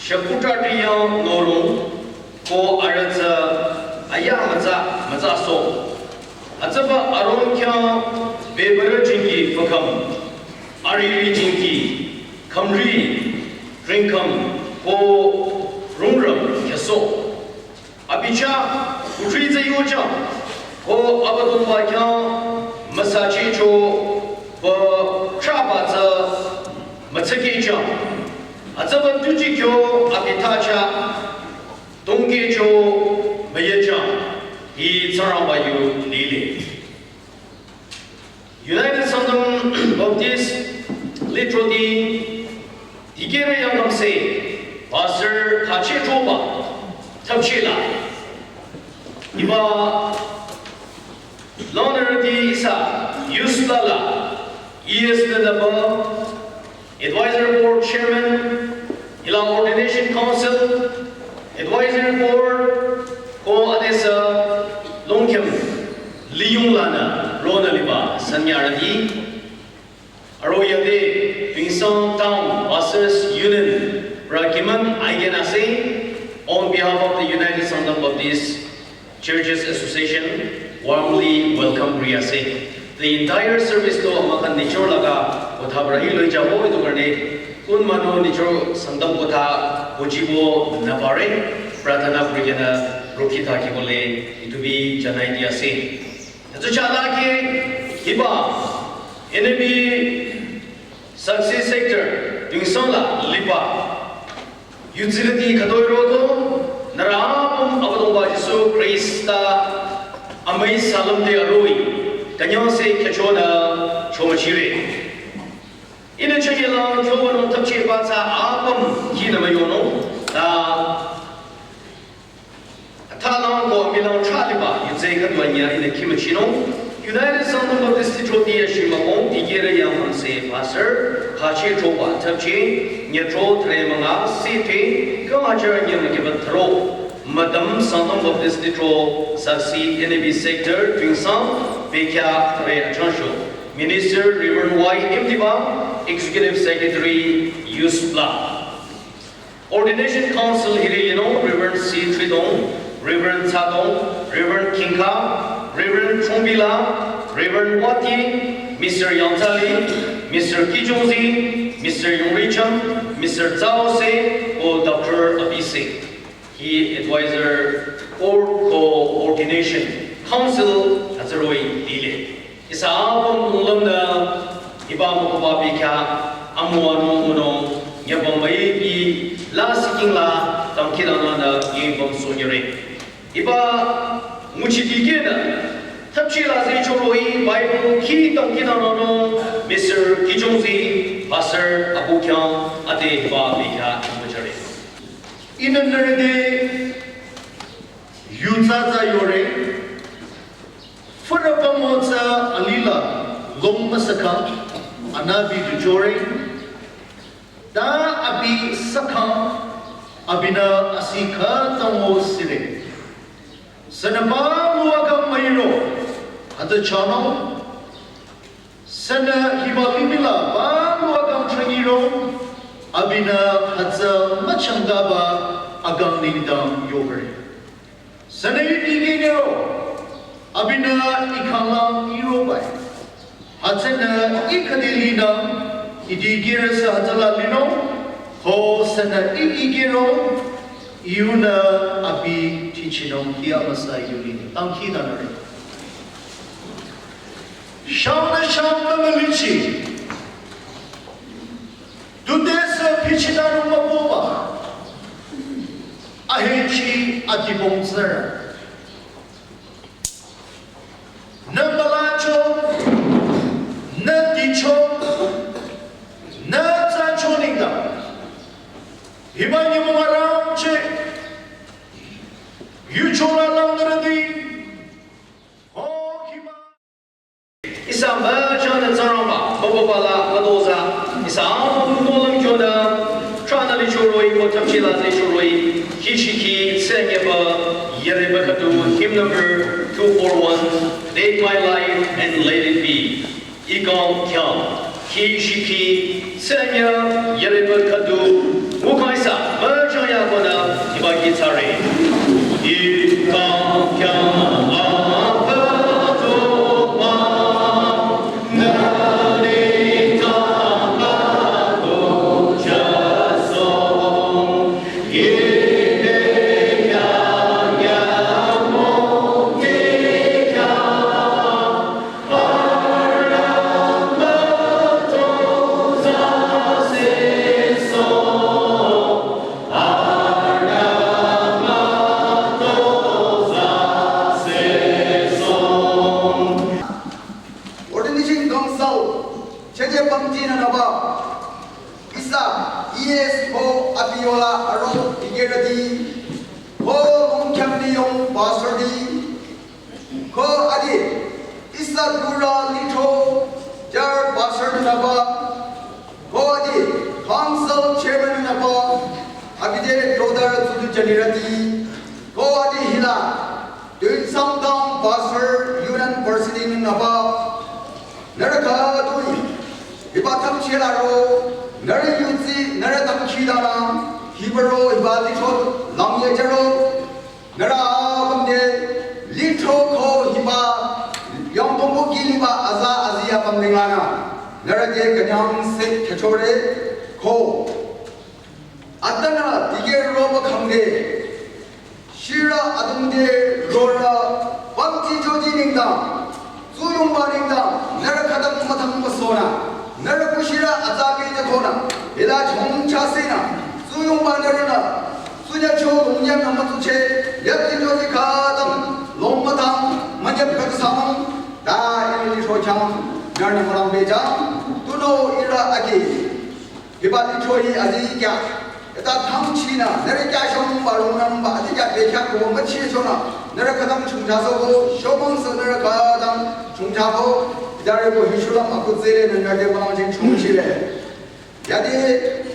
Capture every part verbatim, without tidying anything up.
Shakutati yang norung, ko arüh tsü aya mütsa mütsa so. Atsaba aron khyang bebara jingki fakam, ariri jingki, khamri, ringkam, ko rungram kyaso. Abi chah, kutri tsü yochang, ko Abüdongba khyang müsachicho, ba chaba tsü mütsakechang. Atsaba tuji kyo abi thacha, tongkecho müyechang, hi Tsingrangba yu lile. United Sangtam Baptist Lithroti dikehrü yangdamse, Pastor Khache Choba, thapchila. Iba lonarüti ihsa, Yusuf Lala, E S Nadaba, Advisor Board Chairman, hila Ordination Council, Advisory Board, ko adesü longkyam liyung lanü ronü liba sanyarüti. Aro yade Tuensang Town Pastors Union brakiman aigen ase, on behalf of the United Sangtam Baptist Churches Association warmly welcome kuri ase. The entire service to amakan nijor laga kotha para hi loi jabo, itu karne kun manu nijor Sangtam kotha bujibo napare, prarthana kuri kena rukhi thakibole itu bi janai di ase. Itu chala ke hiba N A B Success Sector Tuensang la liba yuzirüti khütoi roto, nührü apüm Abüdongba Jisu Khrista amüi salüm te aroi, kanyang se khyachonü chomüchire. Ihnü chanyela kyoba nung thapche ba tsü apüm khinü müyonung, ta athalang ko milang chaliba, yuzeh khütoi nya ihnü khimüchinung. United Sangtam Baptist Lithroti ya shima kong, dikehrü yangdamse Pastor Khache Choba thapche, nyatro thre manga sete, kang ajar nyamükiba thro. Madam Sangtam Baptist Lithro Saksi N A B Sector Tuensang, bekya thre achangsho. Minister Reverend Y Imtiba, Executive Secretary, Yusuf La. Ordination Council hiri linung, Reverend C Tridong, Reverend Tsadong, Reverend Kingka, Reverend Chongbila, Reverend Wati, Mister Yangtali, Mister Kijungzi, Mister Yongricham, Mister Tsaose, ko Doctor Abise. Hi advisor or coordination council azaroi lile. Ihsa apüm lunglam da hiba moko ba bikha amu anu muno nyabambai bi la siking la tangkidang la da yibam sonyere. Hiba muchi dikena thapchi la zi choroi Bible ki tangkidang no Mister Kijungzi Pastor Abu Kyang ade hiba bikha mujare. Ihnü nührü te yutsatsa yore, fürüpamo tsü alila long müsaka, anabi du jore, ta abi saka, abinü asi khütang-o sire. Sünü ba müwaka müiro, hütsü chano, sünü hiba limih la ba müwakang changiro, abinü hütsü müchangkaba akang nengdang yore. Sünü ih dikehniro, abinü ih kanglang irobai. Hütsünü ih khüde linang, ih dikehrü sü hütsüla linung, ko sünü ih dikehro, ihnü abi tichinung kia masa yuli, tangkidangnangre. Shangnü shang mümülichi. Dudesü pichinarü mübüba. Ahechi adibong tsüra. Nü balacho, nü dicho, nü tsacho nengdang. Hiba nyümong arangcheh. Yuchora langnürüti. Ihsa müchanü Tsingrangba, mübüba la mütozah, ihsa amübü nohlüm kyonü, tranü lichoroi, ko thapchi la zichoroi, kishiki, tsenyeba, yereba khüdu, hymn number two four one, Take My Life and Let It Be. Ikang kyang, kishiki, tsenya, yereba khüdu, mukaisa, müchan Ordination Council, cheche pangji nü nüba, ihsa, E S ko Abiola aro dikerüti, ko Longkham niyong pastor ti, ko adi, ihsa dura litho, jar pastor nü nüba, ko adi, council chairman nü nüba, abide todar tutu janirüti, ko adi hila, Tuensang Town Pastor Union President nü nüba, nührü khütoi, hiba thangchela ro, nührü yudsi, nührü dangkhidangnang, hiba ro, hiba litho, langye jaro, nührü apüm te, litho ko hiba, yangpongko ki liba aza azi apüm nenglanü, nührü te künyangse khechore, ko. Atanü dikeh roba khangde, shirü adungde rorü, pangji joji nengdang, tsuyongba nengdang, nührü khütang müthang müsohnü, nührü kushirü atsa pehjükonü, hila chongcha senü, tsuyongba nührünü, tsunya cho longnyang nü mütsuche, yapji joji khütang, long müthang, münyap khütang samang, ta ili shochang, nührünü mülang pehjang, tunüo ihrü ake. Hiba litho hi azikyah, hita thangchinü, nührü kyah shongba rongnangba, azikyah bekhyah ko müchichonü, nührü khütang chongcha sohko, shomang sü nührü khütang chongcha ko, hita reko hi shulang aku tsüle nührü te mülang jing chongchile. Yade,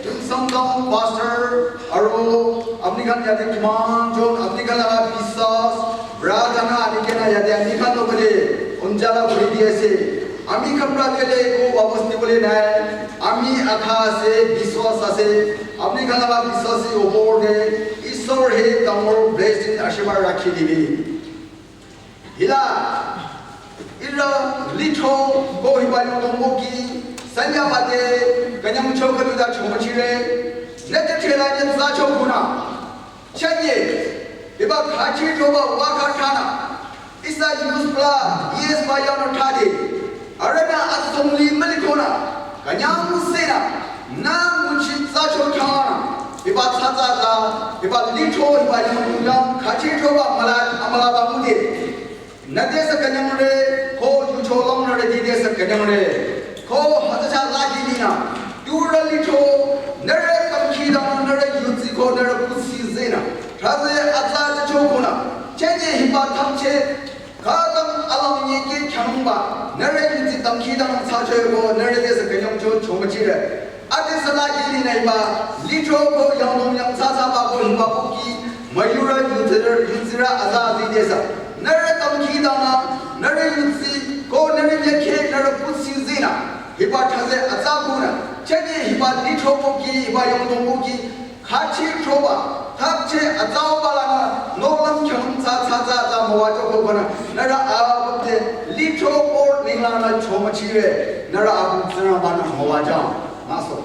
Tuensang Town Pastor, aro, apni khan yade kuman jon, apni khan la biswas, Brother nü adikehna yade ami khan to bole, unjala bole diase. Ami khan brother le ko wapas dibole nai. Ami akha ase, biswas ase. Apni khan la biswas hi opor te, Isor he dangor blessing ashirwad rakhi dibi. Hila, ihrü litho ko hiba yangdongbo ki, sanya bate, künyang cho khüdu da chomachire. Nete thela nyetsa cho khunü. Chanye, hiba khachi thoba waka thanü, ihsa youth pla, yes ba yano thade, arena asongli mülikonü, künyang senü, nü nguchi tsacho thanü, hiba tsatsa tsa, hiba litho, hiba yano yam, khachi thoba mala, amala ba ngude. Nü te sü künyangre, ko yucho langnüre ti te sü künyangre. Ko hütsü cha lagi linü. Turü litho, nührü dangkhidangnang nührü yudsi ko nührü kuthsi zenü. Thraze atsa te cho konü. Chanye hiba thangche, khütang alang yeke khyangba. Nührü yudsi dangkhidangnang thsacho ko nührü te sü künyangcho chomachire. Ade sü lagi linü hiba, litho ko yangdong yangthsa thsaba ko hiba pohki, müyurü yudsirü, yudsirü aza azi te sü. Nührü dangkhidangnang, nührü yudsi, ko nührü yeke, nührü kuthsi zenü. Hiba thraze atsa konü. Chanye hiba litho pohki, hiba yangdong pohki, khachi thoba, thapche atsauba lanü, nolang khyang tsa tsa tsa tsa müwacho ko konü. Nührü apüm te, litho por ninglanü chomachire. Nührü apüm Tsingrangba-nü müwajang. Maso.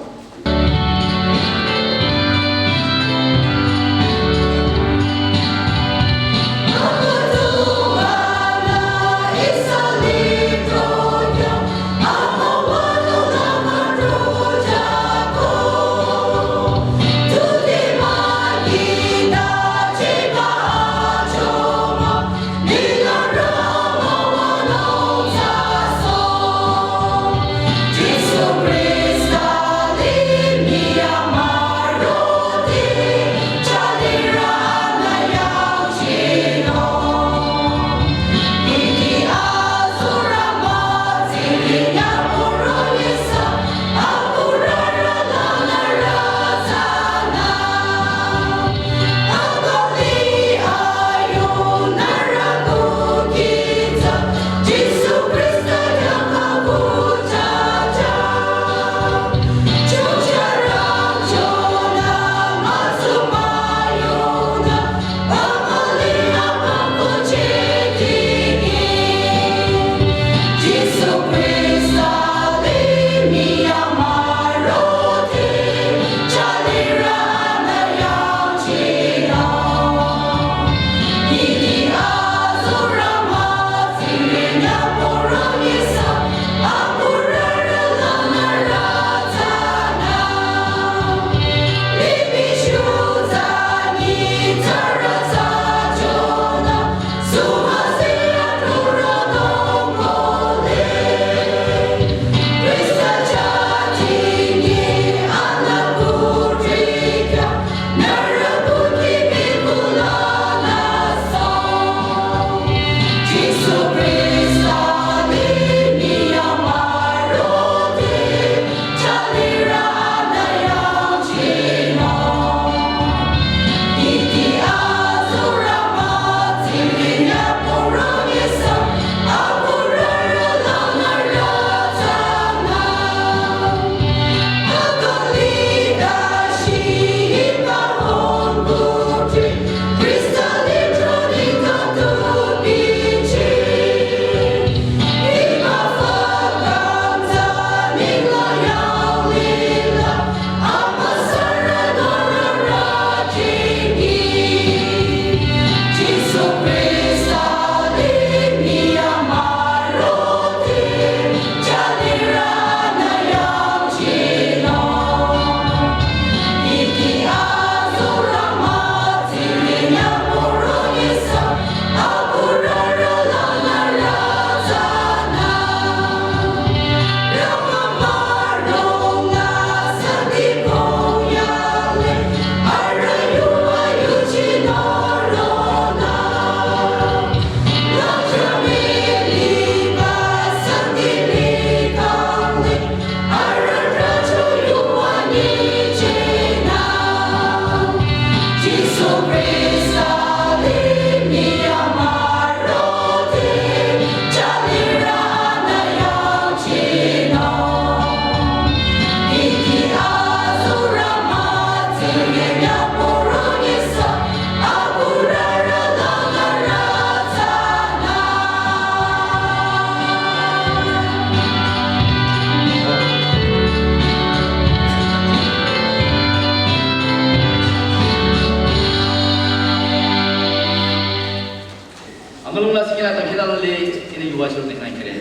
Wa shulti nai kere.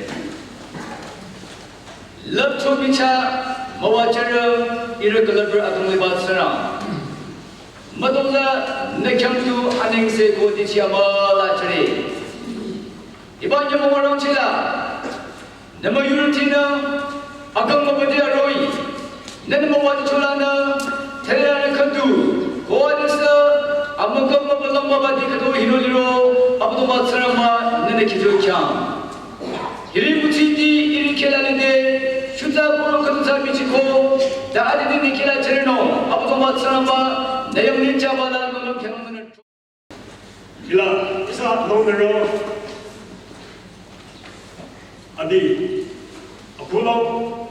Lüpcho micha müwajürü ihrü külüpbü atümung liba Tsingrang. Müdongla nü khyang tu anengse ko dichi amüla jüre. Hiba nyümong arangcheh la. Nü müyurütinü akang mübüdi aroh-i. Nünü müwajücholanü, thalianü khüdu, ko adesü, amükang mübülung mübüdi khüdu hiro liro, Abüdongba Tsingrangba, nünü khüdu khyang. Hiri mütsiti, hiri khela lide, shutsa puro khüdu tsa michiko, ta adini ni khela jürenung, Abüdongba Tsingrangba, nü yang ni chabala nunung khyang nunung. Hila, ihsa nongnürü, abi, akula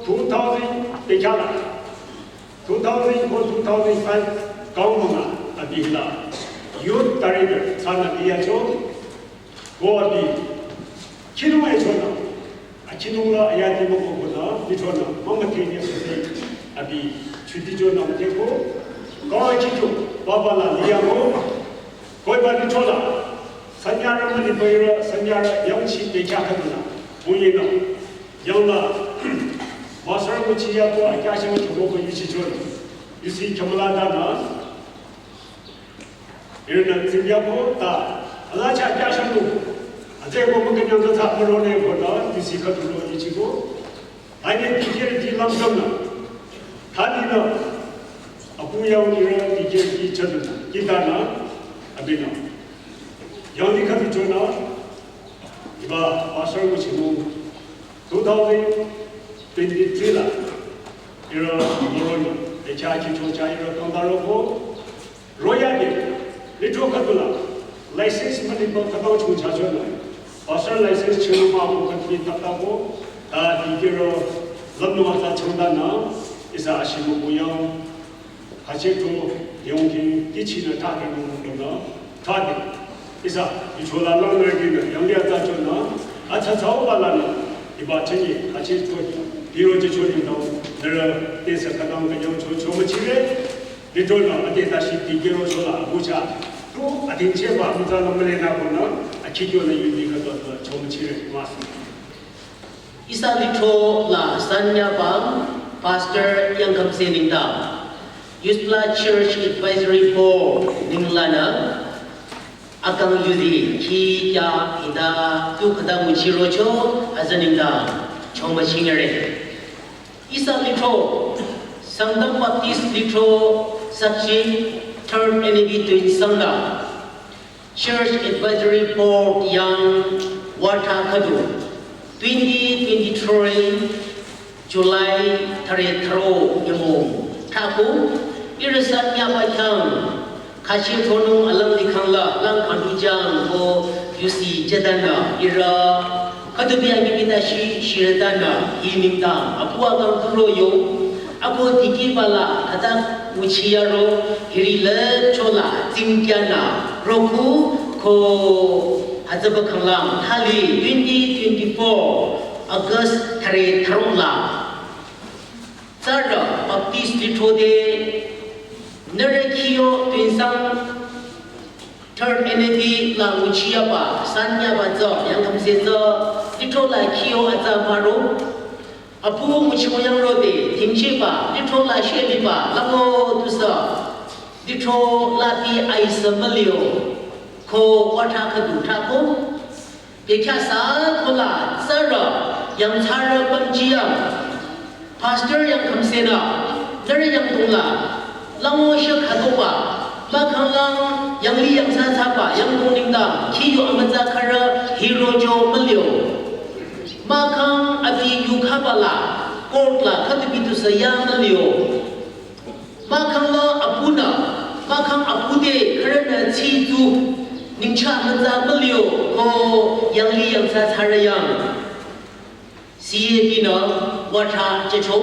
two thousand pekhala, two thousand ko two thousand five kaumanga, abi hila, youth director, sana diyacho, ko abi, khinung echona, Achinungla ayati moko kona, michona, mama kenya sese, abi, chuti chona mteko, kawa chicho, baba la liya mo, koi ba michola, sanyara mani bayra, sanyara yangchi te kya kaduna, muyena, yangla, masara muchiya ko, akyasha muchoko ko yuchi chona, yusi kamala dana, Ihrünü tsingyako ta, ala cha kya shandu. Atse ko mükünyang ta tsa mürone ko ta, tisi khüdu lo ichiko. Ane tikir ti lamsam na. Thani na, apu yang ihrü tikir ti chadu na. Kita na, abi na. Yang ni khüdu chona, iba pastor ko chimu. Two thousand twenty-three la, ihrü mürone, echa chicho cha ihrü kangdaro ko, Royal de, litro kadula, license mani ba kadau chung cha chona. Pastor license chung ma ko kadbi tata ko, ta di kiro, lamno ata changda na, ihsa ashimu buyang, hache to, yongki, kichi na ta ke mu na, ta de. Ihsa, ichola lang na ki na, yang ya ta chona, acha chao ba la na, iba chenye, hache to, hiro je choni na, nere, te sa kadang ka yong cho, cho ma chire, Litro na ate ta shi ti kero chola abucha. Tu atin che ba muta na mele na ko na, a chi kyo na yu ni ka to to chom chi re mas. Ihsa litro la sanya ba Pastor Yangkhamse ningda. Youth la Church Advisory Board ningla na. Akang yuzi, khi kya, ida, tu kada muchi rocho, aza ningda. Chom ba chingere. Ihsa litro, Sangtam Baptist litro, Sakchin, third N A B twin sangda, Church Advisory Board yang wata khadu, twenty twenty-three July thare tharo yamo, thaku, irasat nyapa kyang, Kachi thonung alang likhang la lang khandu jang ko yusi jadana ira. Katubi angi bita shi shiradana hi ningdang apu akang kuro yo. Apu tiki bala kata uchiya ro hiri le chola tsingkyana roku ko hazaba khanglang thali twenty twenty-four August thare tharong la. Tsara Baptist litro de nere khiyo twinsang third N A B la nguchiya ba sanya ba zo yang kamse zo litro la khiyo atsa maro. Apu nguchi mo yang ro de tingchi ba litro la sheli ba la mo tu sa litro la ti ai sa malio ko wata khadu thako. Bekhyah sa kola tsara yang tsara pamjiyang. Pastor yang kamsena, nari yang tongla, lango shakhadoba, makhanglang yang li yang sa saba, yang tong ningdang, khiyo amatsa khara, hiro jo malio. Makhang abi yu khabala, court la, khatubitu saya malio. Makhang la apuna, makhang apude kharana chi tu, ningcha manza malio, ko yang li yang sa tsara yang. C A B na, wata checho,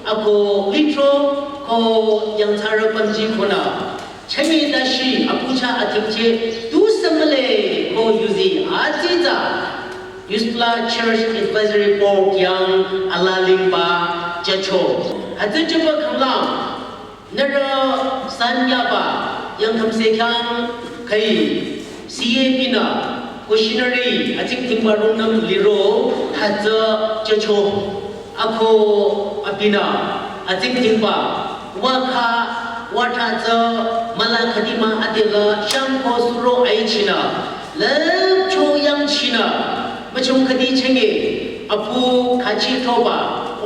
ako litro, ko yang tsara panji kona. Chami dashi, apucha atikche, tu samale, ko yuzi, aziza. Yusla Church Advisory Board yang alalimba jacho. Hati jaba khamlam, nara sanyaba yang kamse khyang kai C A B na Missionary atsingdhingba rungnüm liro hütsü jücho. Ako abinü atsingdhingba wakha watha tsü müla khüdi mah adela shangko suro aichinü lüpcho yangchinü müchung khüdi chenge apu khachi thoba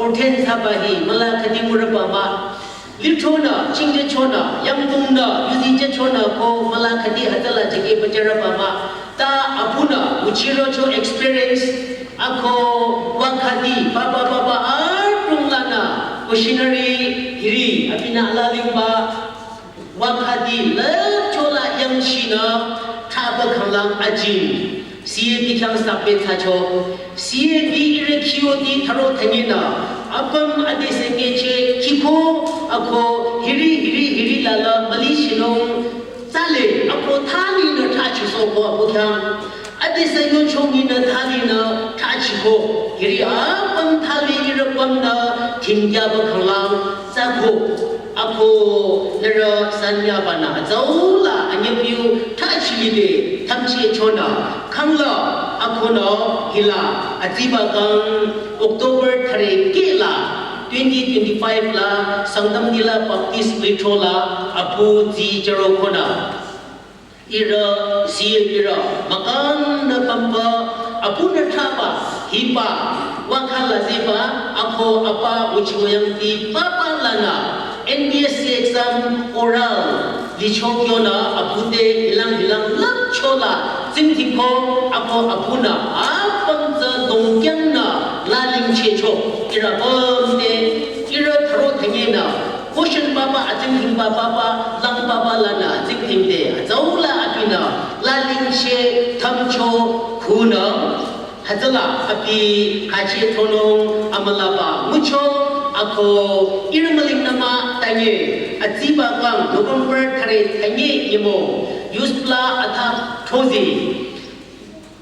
ordain thsaba hi müla khüdi mürüba mah. Lithronü, chingde chonü, yangdongnü, yuzi jüchonü ko müla khüdi hütsüla jüke bajürüba mah. Ta apunü, uchiro cho experience, ako wakhadi, baba baba, artung lanü, missionary, hiri, abinü alalingba, wakhadi, lüpchola yangchinü, thaba khanglang ajin. C A B khyang submit thsacho. C A B ire Q O D tharo thanginü. Apüm adesenge che kiko ako hiri hiri hiri lala mali shinung. Tsale ako thalinü thachiso ko apu khyang. Adesenge chonginü thalinü thachiko. Hiri apüm thali ire pümnü thingya ba khanglang tsako. Ako nührü sanyaba nü azaula anyüpiu thachilide thamchi chonü khangla akonü hila aziba kang October thare kehla twenty twenty-five la Sangtam Nila Baptist Lithrola apu zi jüro konü. Ira, C A B ira, makangnü pampa, apunü thaba, hiba, wakhala ziba, ako apa uchiwayang ti papa lanü, N B S C exam oral, lichokyonü, apute, hilang hilang lüpchola, tsingthingko, ako apunü, apam tsü dongkyangnü, lalingchecho, ira pamte, ira tharo thanginü, Koshen papa, atsingdhingba papa, lang papa lanü atsingdhingde, azaula abinü, lalingche, thamcho, khunü, hütsüla, abi, khachi thonung, amülaba, ngucho, ako, irmaling nama, tanye, aziba kang, November thare, tanye, yemo, yusla, atha, thozi.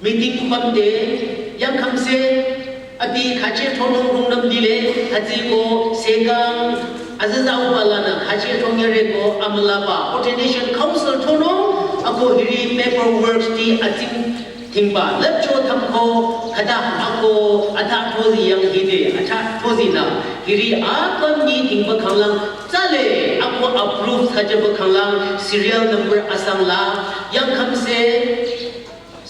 Meeting pamde, yangkhamse, abi khachi thonung rungnüm lile, hütsüko, sekang, azazauba lanü, khachi thongyareko, amülaba, ordination council thonung, ako hiri paperwork ti atsingdhingba, lüpcho thamko, khüta, ako, atha thozi yang hide, atha thozi nü, hiri apüm ni thingba khanglang, tsale, ako approve thsajaba khanglang, serial number asangla, yangkhamse,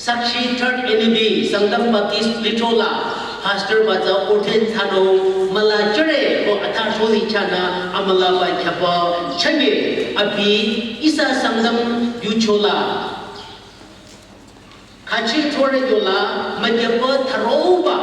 Sakshi third N A B, Sangtam Baptist Lithrola, Pastor ba tsü ordain thsanung, müla jüre ko atha sholi chanü, amülaba khyaba, chage, abi, ihsa Sangtam yuchola. Khachi thore yola, mükyaba tharoba.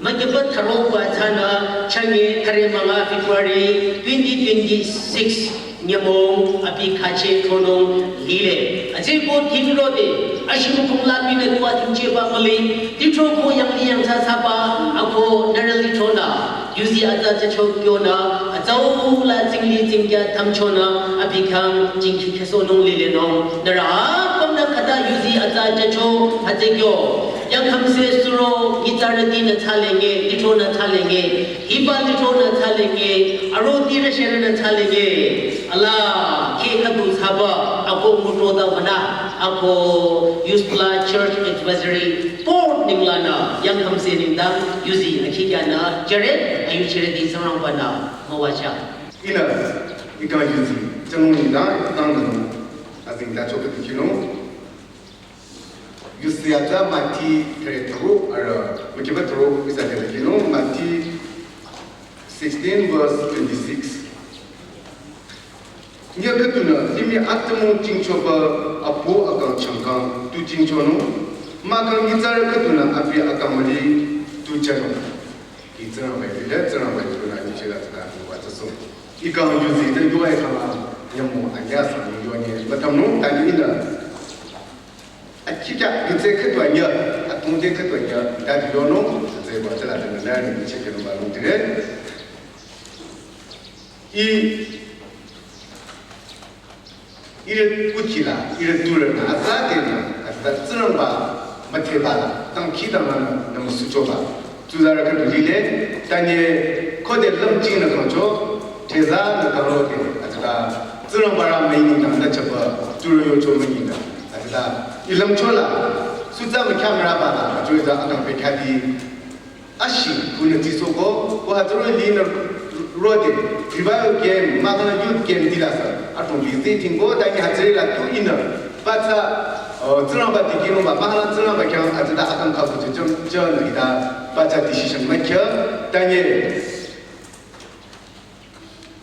Mükyaba tharoba tsünü chanye thare münga February twenty twenty-six nyümong abi khachi thronung lile. Atsüko thing rode, ashimukhung la binü tuwa thingcheba müli, lithro ko yangli yangthsa thsaba, ako nührü lithronü, yuzi atsa jücho kyonü, azaula tsingli tsingkya thamchonü, abi khyang jingkhi khesohnung lilenung, nührü apümnü khüta yuzi atsa jücho, atsükyo. Yangkhamse suro, nyitsarütinü thsalenge, lithronü thsalenge, hiba lithronü thsalenge, arotirü sherünü thsalenge. Ala, khe khüdu thsaba, ako ngutoda wünü, ako yusla church advisory board ninglanü, yangkhamse nengdang, yuzi akhi kyanü, jüre, ayuchirüti Tsingrangbanü, müwajüng. Ihnü, ikang yuzi, jünung nengdang, ikang nengdang, azengtacho khüdu khinung. Yusi atsa Mati thare tharo, arüh, mükyaba tharo, ihsa thare khinung, Mati sixteen verse twenty-six. Nyüh khüdunü, limih atümung jingchoba apu akang changkang, tu jingchonung, mahkhang nyitsarü khüdunü abi akang müli, tu jünung. Hi Tsingrangba lile, Tsingrangba lile, nü yuchila tsüta, nü wa tsüsung. Ikang yuzi te yuwa ikang a, nyümong anyüh sang yonye, mütamnung, tani ihnü. Akhi kya yuzi khüdu anyüh, atungte khüdu anyüh, ta yonung, tsüba tsüla tani nü, nü yuchi kyanung ba lung dire. I, Ihrü kuthsila, ihrü turünü, atsa tenü, atsa Tsingrangba müdheba la, dangkhidangnangnü, nü müsuchoba. Tsuzarü khüdu lile, tanye khode lümchingnü kangcho, thezanü kangro te, atsa Tsingrangba rü müingnü, nü chaba, turü yocho müingnü, atsa, i lümchola, Tsutsa mükhyang raba la, atsüri tsü akang pekhyadi. Ashi, kunü tsisoko, ko atsüri linü rode, revival camp, mahkhang youth camp di la sa. Atong bi zi tingko, tanyi atsüri la tu inü. Patsa, uh, Tsingrangba dikehnungba, mahkhang Tsingrangba khyang, atsüta akang kaku tsü, tsü, tsü, nü ita, patsa decision mükya, tanyi.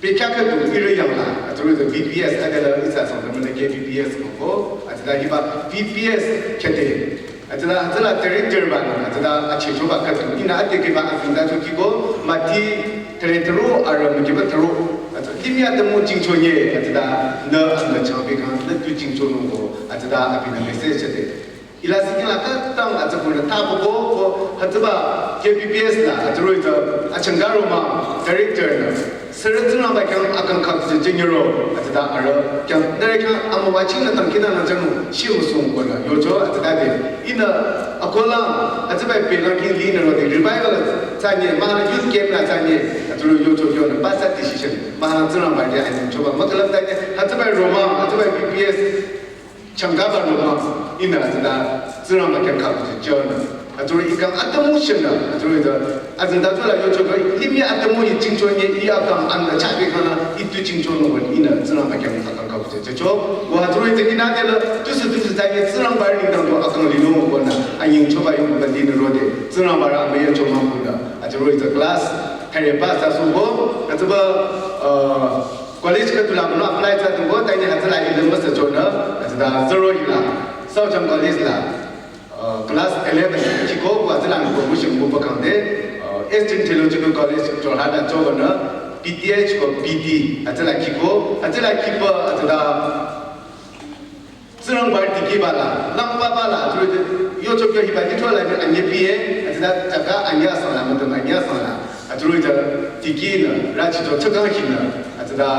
Pekya khüdu ihrü yangla, atsüri tsü B P S, adela ihsa Sangtamrü nü K B P S ko, atsüta hiba B P S khüde. Atsüta, atsüla director ba nü, atsüta achechoba khüdu. Ihnü ate keba atsüta chokiko, mati tere tero, arü mükiba tero. Atsüta limih atümung jingcho nye, atsüta nü amna changbe kang, nü tu jingchonungko, atsüta abinü message chade. Ila sikin la khütang atsü kunü thabo ko, ko hütsüba K B P S la atsüri tsü achangka roma director nü. Sürü Tsingrangba khyang akang kap tsü jingiro atsüta arü khyang nüre khyang amüwa chingnü tang kinü nü jangnu shi usung ko nü yocho atsüta de. Ihnü akola atsüba pelang ki linü rode revival tsü nye, mahkhang youth camp la tsü nye, atsüri yocho yonü, patsa decision, mahkhang Tsingrangba de anyi choba, mahkhang tsü nye, atsüba roma, atsüba B P S, Changkaba noma, ihnü atsüta, Tsingrangba khyang kaku tsü jünü. Atsüri ikang atümung shenü, atsüri tsü, atsüta tsüla yocho ko, limih atümung yi jingcho nye, i akang amna chahbe khanü, itu jingchonung ko, ihnü Tsingrangba khyang akang kaku tsü jücho. Wa atsüri tsü ihnü tela, tusü tusü tsü nye, Tsingrangba ri dang ko akang linung ko nü, anying choba yongba linü rode, Tsingrangba rü amüya chomang ko nü. Atsüri tsü class, kare ba sa su ko, atsüba, uh, College khüdu la münü apply thsa dungko, tanyi hütsüla ilim müsü chonü, hütsüta zero hila, Southern College la, uh, class eleven, chiko, wa hütsüla nü promotion ko bakang de, uh, Eastern Theological College, Jorhat la choba nü, P T H ko P T, hütsüla chiko, hütsüla chiba, hütsüta, Tsingrangba tikehba la, langbaba la, atsüri tsü, yocho kyo hiba, ito la, anyi piye, atsüta, chaka, anyi asang la, mütüm, anyi asang la, atsüri tsü, tikehnü, rachi to, chakang hinü, atsüta,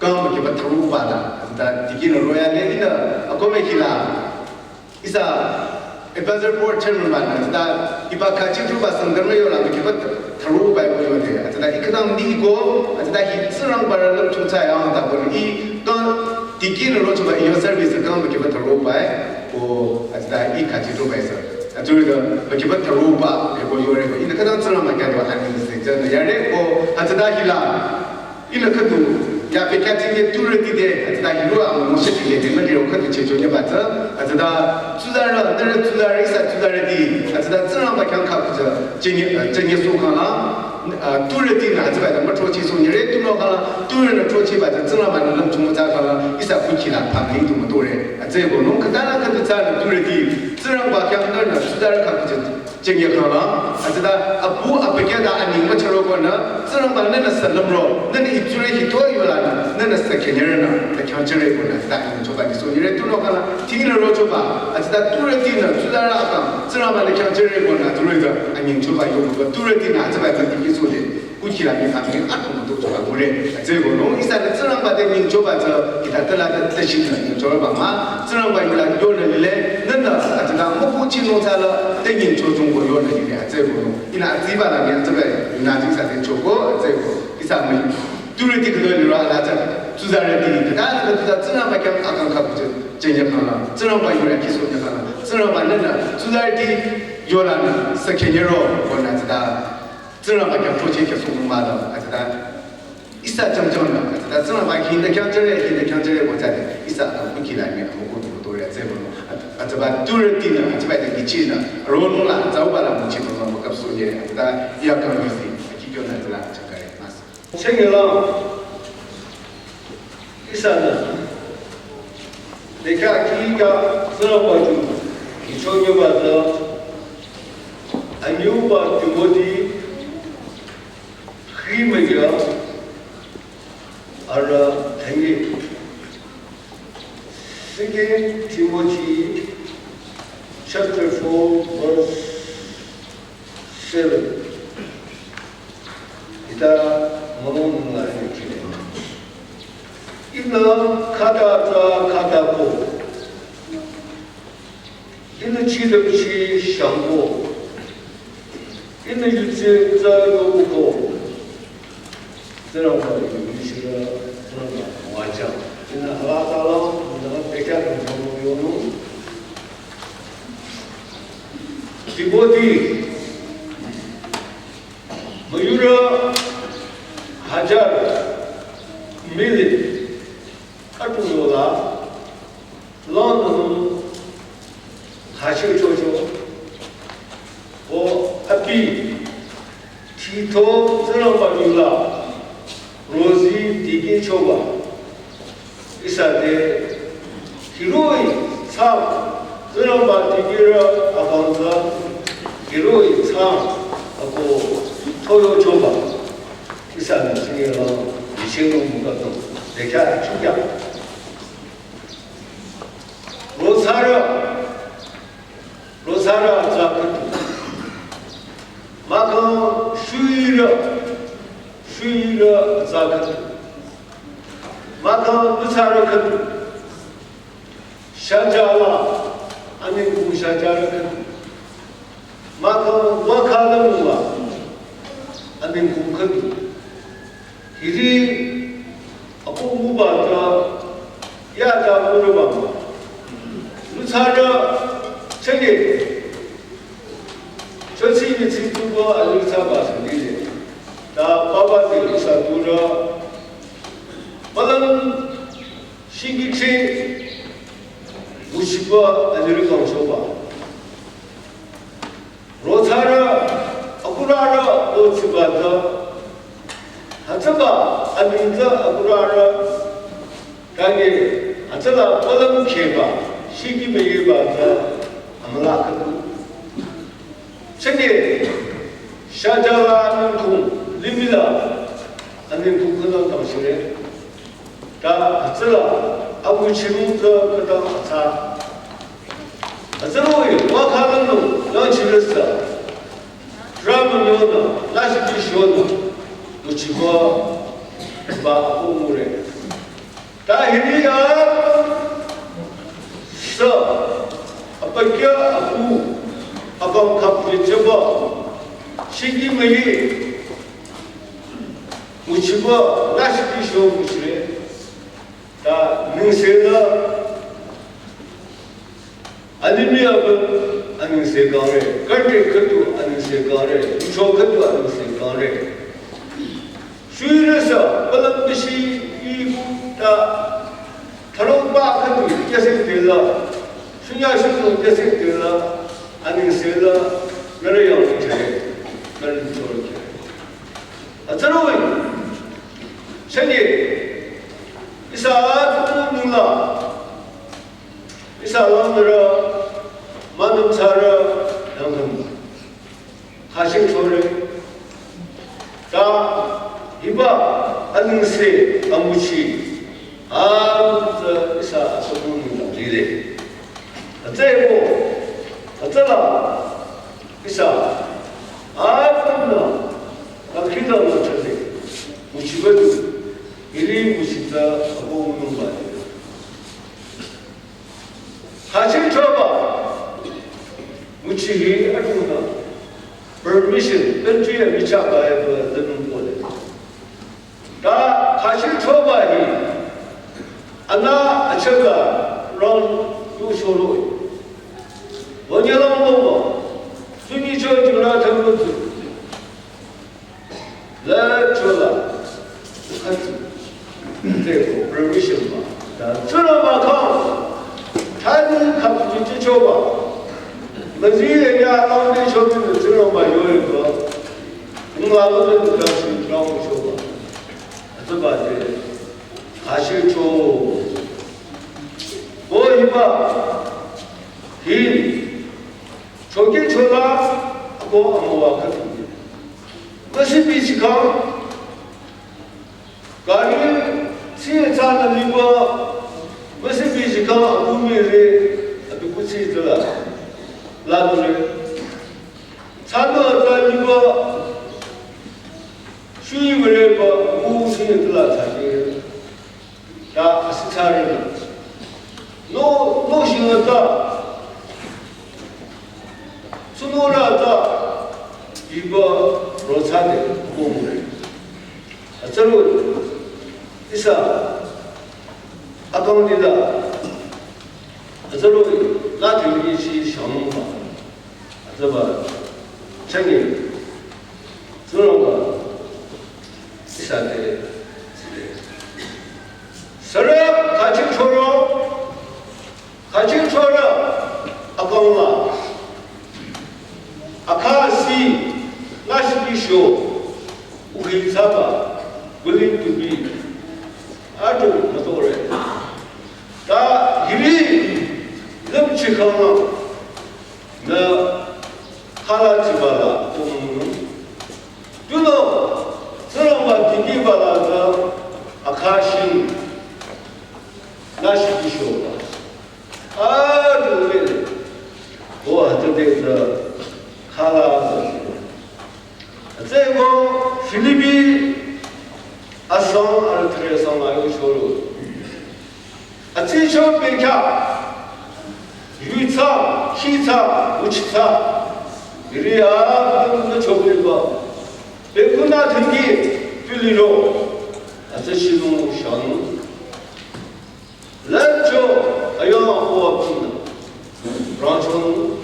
kang mükiba tharuba la, atsüta, tikehnü roya le, ihnü, akome hila, ihsa, advisor board chairman ba nü, atsüta, hiba khachi truba sangdam yola, mükiba tharuba ko yode, atsüta, ikhütang ni ko, atsüta, hi Tsingrangba rü lüm chungcha ya, ta ko, i, kang, Tikehnü rochoba iyo service kang ba kiba tharo bai, ko atsüta i khachi to bai sa. Atsüri ba kiba tharo ba, e ko yore ko, ihnü khütang Tsingrangba kya do ani se, tsü yare ko, atsüta hila, ihnü khüdu, ya pe kya tsinye turü ti de, atsüta hiro ang mo she ti de, ma diro khüdu che cho nye ba tsü, atsüta, tsuzarü, nere tsuzarü, ihsa tsuzarüti, atsüta Tsingrangba khyang kha ku tsü, chenye, chenye so kang la, Ah, turüti nü atsüba ta müthrocheh so nyire, tunüo khala, turü nü throchehba ta Tsingrangba nü lümchung mütsa khala, ihsa kukhi la phameng tu mütore. Atsüko nung khüta la khüta tsü nü turüti, Tsingrangba khyang nü nü tsuzarü kha kuchi chenye khala, atsüta apu apekya ta aning mücharo ko nü, Tsingrangba nü nü sü lümro, nü nü itsurü hito yola nü, nü nü sü khenyere nü, ta khyang chere ko nü, ta aning choba ni so nyire, tunüo khala, tingi nü rochoba, atsüta turüti nü, tsuzarü akang, Tsingrangba nü khyang chere ko nü, turü ta aning choba yo ko, turüti nü, atsüba ta tingi so de. Kuchi la mi family atung to choba mure. Atsüko nung ihsa nü Tsingrangba te nying choba tsü, kita tela te, te shin nü nying choba ma. Tsingrangba yula yonü lile, nü nü, atsüta mo kuchi nung tsala, te nying cho chung ko yonü lile, atsüko nung. Ihnü atsüba la mi atsüba, yunü atsü ihsa te choko, atsüko. Ihsa mi. Turüti kudo lira la tsü, tsuzarüti, kita nü tsuzarü Tsingrangba khyang akang kha kuchi, chenye khala. Tsingrangba yula kiso nye khala. Tsingrangba nü nü, tsuzarüti yola nü, sü khenyero, ko nü atsüta. Tsingrangba khyang throcheh khyang sung ma da, atsüta ihsa chang chang da, atsüta Tsingrangba khyang da khyang chere, khyang da khyang chere ko tsade, ihsa akang kuchi la mi, amo ko tu to re, atsüko nung, atsüba turüti nü, atsüba de kichi nü, ronung la, atsüba la muchi ma, ma kap so ye, atsüta iya kang yusi, aki kyo nü atsüla chang kare, mas. Chenge la, ihsa nü, deka ki ka, Tsingrangba ju, ki chonyo ba da, anyo ba Timothy, Khri mega ara thangi. Second Timothy chapter four verse seven. Ita mama nunga ini kine. Ina khata ta khata ko. Ihnü chidam chi shangko. Ihnü yutse tsü lobuko. Tsingrangba yu yishira, Tsingrangba wajang. Ihnü hala tala, ihnü pekya kong yonu. Koti müyurü hajar million atümung yola langnü khashehchocho. Ko abi thito Tsingrangba yu la rozi dikehchoba. Ihsa te hiroh-i thsa Tsingrangba dikehrü abang tsü hiroh-i thsa ako toyochoba. Ihsanü tsingela yichenung mükatong dekya chukya. Rothsarü, rothsarü atsa khüdu. Mahkhang shurü, shurü atsa khüdu. Mahkhang nuthsarü khüdu. Shajala, anengkung shajarü khüdu. Mahkhang wakha lümla, anengkung khüdu. Hiri apu nguba ta ya ta nguba. Nuthsarü chege. Chochi ni chi tuba alu thsaba sangile. Ta baba te sa tura. Palang shigi che. Nguchiba alu kang soba. Rothsarü, akurarü, o tsiba tsü. Hütsüba, aming tsü akurarü. Kage, hütsüla palang kheba, shiki meyeba tsü, amüla khüdu. Chege, shajala anengkung, limih la, anengkung khüdu tang shire. Ta hütsüla, abu chimung tsü khüta atsa. Hütsüroh-i, wakha lümnung, yangchirüsa. Ramünyonü, nashiti shonü, nguchiba, ba apu ngure. Ta hiri ya, sa, apakya apu, abang kap yecheba, shigi meyi, nguchiba, nashiti sho nguchire. Ta ningse la, alimih abi anengse kangre, country khüdu anengse kangre, yucho khüdu anengse kangre. Shurü sa, palang bishi ibu ta, tharokba khüdu yase tela, shunya shudu yase tela, anengse la, nare yang chere, nare choro chere. Hütsüroh-i, chege, ihsa atümung ningla, ihsa langnürü, münüm thsarü, yangkang. Khashehchore. Ta, hiba, anengse, anguchi. Atsa ihsa atümung ningla lile. Hütsüeko, hütsüla, ihsa, atümung nü, akila nü chale, nguchiba du, hiri nguchi tsü apu nungba. Khashehchoba, nguchi hi atunü, permission, entry amichahba eba lümung pole. Ta khashehchoba hi, ana achega round yu shoro. Wanyalong loba, sunyi cho jura thambu tu. La chola, khati, teko, permission ba. Ta, chula ba kang, thani khap ji ji choba. Mazi ya ya lang de chobi de chula ba yo yo ba. Ngla lo de ka shi choba. Ata ba de, khashehcho. Ko hiba, hi, choki chola, ko amowa khati. Masibi chikang, gari, si tsana liba, masibi chikang, abu mire, abu kutsi tala, la dole. Tsana ta liba, shui mire ba, abu si tala tsake. Ta asitsarü. No, no shinga ta. Sunora ta. Iba rotsade kumure. Atsaro. Ihsa. Akang dida. Atsaro. La tili shi shangba. Zaba, chani, zuraba, isate, sire. Sara, kachi choro, kachi choro, akongla. Akasi, nashiki sho, uhi zaba, willing to be. Atu, matore. Ta, hiri, lemchi kama. Na khala chibala tumunu. Tuno, tsuramba tiki bala za akashin. Nashi kishoba. A dule. O hatade za khala za. Zego Filipi asong aratre asong ayo shoro. Atsicho bekya, yutsa, kitsa, uchitsa, iri a, na chokliba, bekuna thengi, tuliro, atsashinu shang, lancho, ayo, apo apina, ranchon,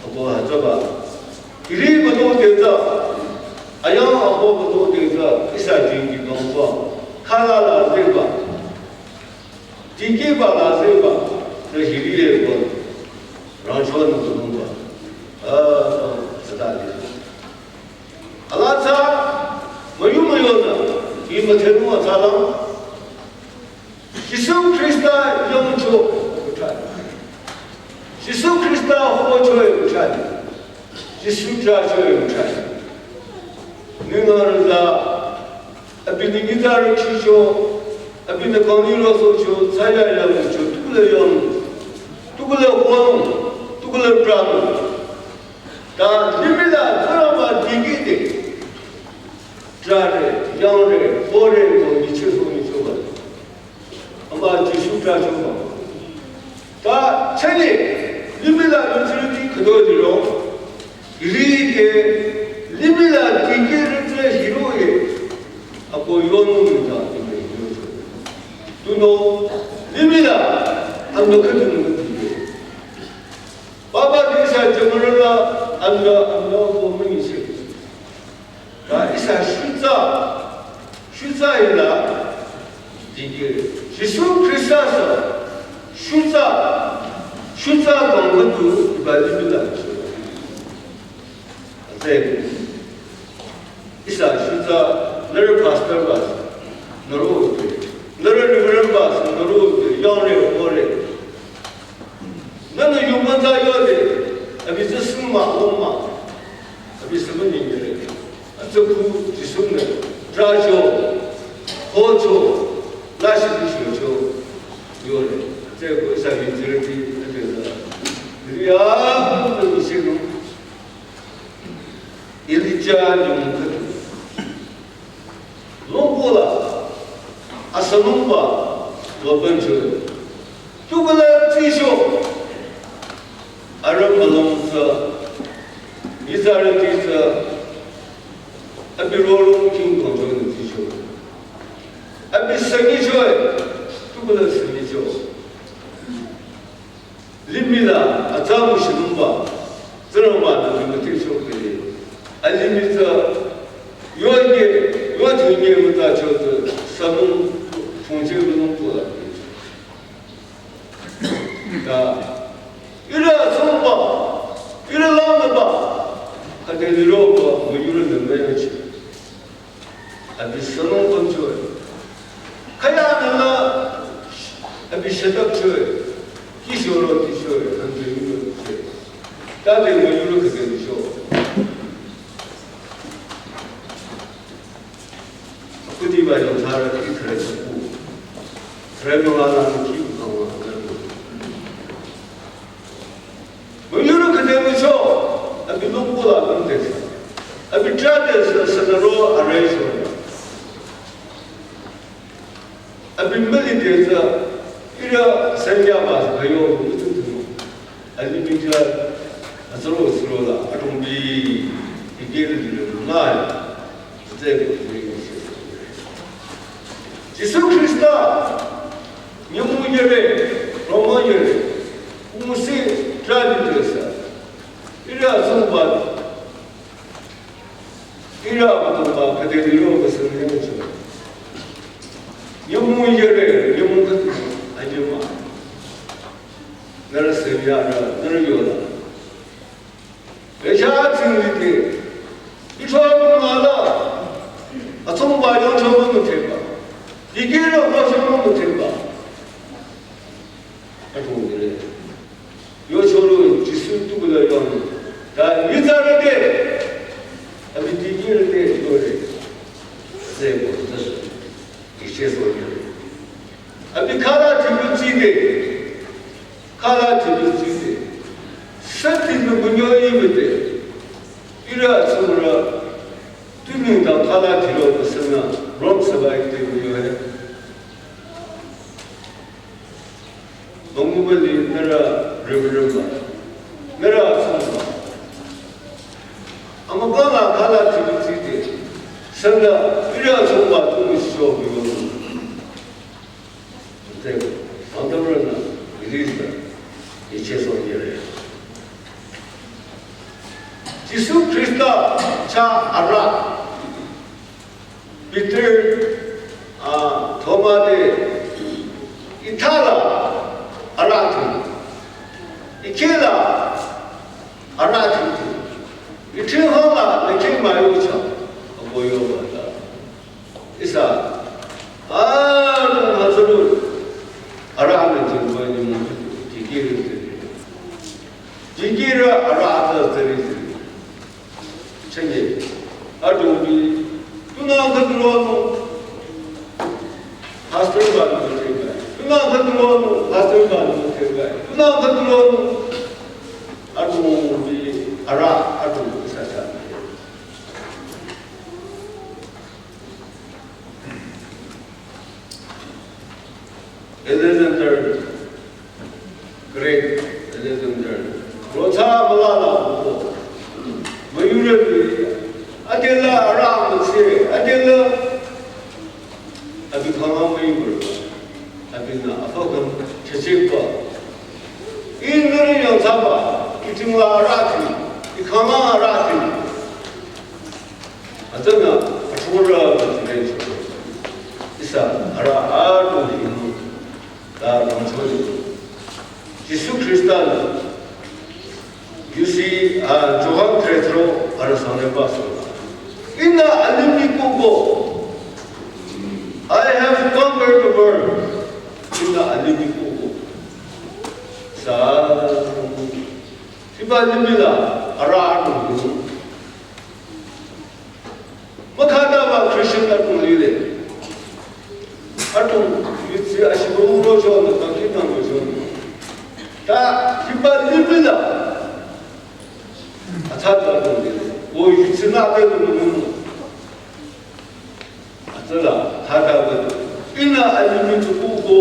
apo hajaba, iri bato teta, ayo, apo bato teta, isa jingi bangwa, kala la zeba, Tiki ba la zeba, na hiri ye ba, rangchon nu ba, a, zada de. Ala tsa, mayu mayu na, i matenu atsalam. Jisu Krista yongcho, utai. Jisu Krista hocho, utai. Jisu cha cho, utai. Ningarza, Abinü ngizarü chicho, abinü kangni roso cho, tsaya yang cho, tukule yang, tukule huang, tukule brang. Ta limih la, tsuramba dikide. Trare, yangre, bore, ko, niche, ko, nicho, ba. Ama Jisu ta chungba. Ta chane, limih la yutsirüti khüdo diro, rite, limih la dikirüti hiroye, ako yonu ta ime hiroye. Tuno, limih la, ando khüdu nunga dike. Baba disa jamarala, ando, ando ko mani se. Ta ihsa shutsa, shutsa ila, dikeh, Jisu Krista sü, shutsa, shutsa kangkatu, iba limih la. Ate, ihsa shutsa, nührü pastor ba, nührü, nührü reverend ba, nührü, yangre, ore. Nühnü yungba tsü yode, abi tsü singma, longma, abi singma nyingre. Atsü ku Jisu nü, tracho, hocho, lashi bishocho, yore. Atsü ku isa bi zirti, atsü sa. Riya, ku nü bisinu. Elija nyümong khüdu. Longkola, asanungba, lobencho. Tukula tsisho. Arüh mülung tsü. Izarüti tsü. Abi rorung king kongcho ni tsisho. Abi sangicho. Tukula sangicho. Limih la, atsa mushinungba, tsingrangba nü limih te shokpele. Alimih tsü, yoye, yoye müta chotsü, sanung, chongche münung kola. Ta, ira sungba, ira langba, khade liroba, müyurü nü meyochi. Abi sanung koncho. Kaya nala, abi shadak cho. Kishoro kisho, hanjiro cho. Tade müyurü khade cho. Kudi ba yo thara ki thare ku. Thare no ala ki kawa. Müyurü khade mücho, abi longkola longte sa. Abi trade sa, sanaro arrange ho. Abi mali de sa, ira sanya ba sa kayo, mutu tu. Abi mitra, asaro suro la, atombi, igeri de ma. Jisu Krista, nyamu yere, Roma yere, umusi tradi dresa. Ira so Nührü semiara, nührü yola. Echa tsingli te. Ichwa mala. Atsungba yongcho mümütheba. Dikehre hwasho mümütheba. Atungdire. Yochoro Jisu tukula yong. Ta yitsarü te. Abi dikehre te yore. Sebo, tasu. Iche so yore. Abi khala thibu tside. Khala thibu tside. Sati nu bunyo imite. Ira sumra. Tuni ta khala thiro kusana. Rom sabai te bunyo he. Nongmubali nührü rümrümba. Nührü sumba. Ama khala khala thibu tside. Sanda ira sumba tuni so bunyo. Te, antavrana, release da, iche so yere. Jisu Krista cha ara. Peter, ah, Thomas te, ithala, ara tu. Ikela, ara tu. Ithala, nake mayo cha. Aboyo bata. Ihsa, ah, nung hazuru, ara nung jingba ni mung, jikiri tiri. Jikiri ara ata tiri tiri. Chanye, adung bi, tuna khadro nung, pastor ba nung tiri. Tuna khadro nung, pastor ba nung tiri. Tuna khadro nung, adung bi, ara, adung bi sa sa. Alexander, great Alexander. Rotsa malala ko. Mayure bi. Adela aram se. Adela. Abi kama mayure. Abi na afakam chachekwa. In nari yang saba. Itimla arati. Ikama arati. Atana, athura, ihsa, ara, aru, hinu, ta, ramcholi. Jisu Krista, you see, uh, Johan three three, ara, sangre paso. Ina alimih kuko. I have conquered the world. Ina alimih kuko. Sa, siba limih la, ara, aru, hinu. Makhata ba Christian atung lile. Atung, yutsi ashibu rojo na, kakita rojo na. Ta, hiba limih la. Athata atung lile. O yutsi na be lu lu. Athata, thata be. Ina alimih kuko.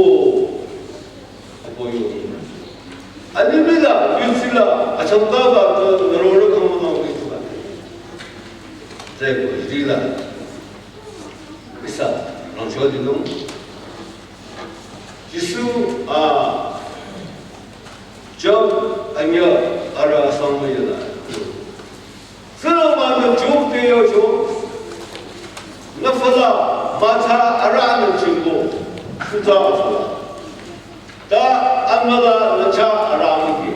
Apoyo. Alimih la, yutsila, achangka ba, ngaroro kama na wikwa. Zai ko, zila. Ihsa, rangcho dinung. Jisu, ah, Job, anya, ara, sangma yala. Sürüba nü chuk te yo chuk. Nü fala, matha ara nü chuk bo. Suta fala. Ta amala nü cha ara nü ki.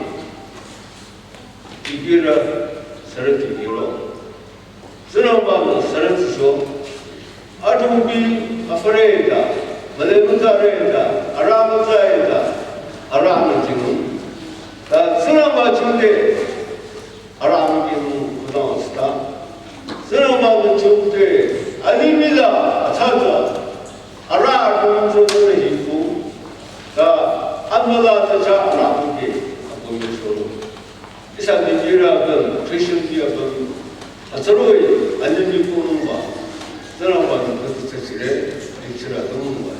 Tikira, sürü tikiro. Sürüba nü sürü tisho. Atumbi, afreda. Male mutareda. Ara mutareda. Ara nü chuk. Ta sürüba chuk te. Ara amükinung khütang sita. Sürüba nü chuk te, alimih la, athata. Ara amükinung chuk te hiku. Ta, amala ta cha ara amüki, apoyo sholo. Ihsa Nigeria ben, Christian dia ben. Atsaroi, alimih kunung ba. Sürüba nü khütang sita chire, ichira tunung ba.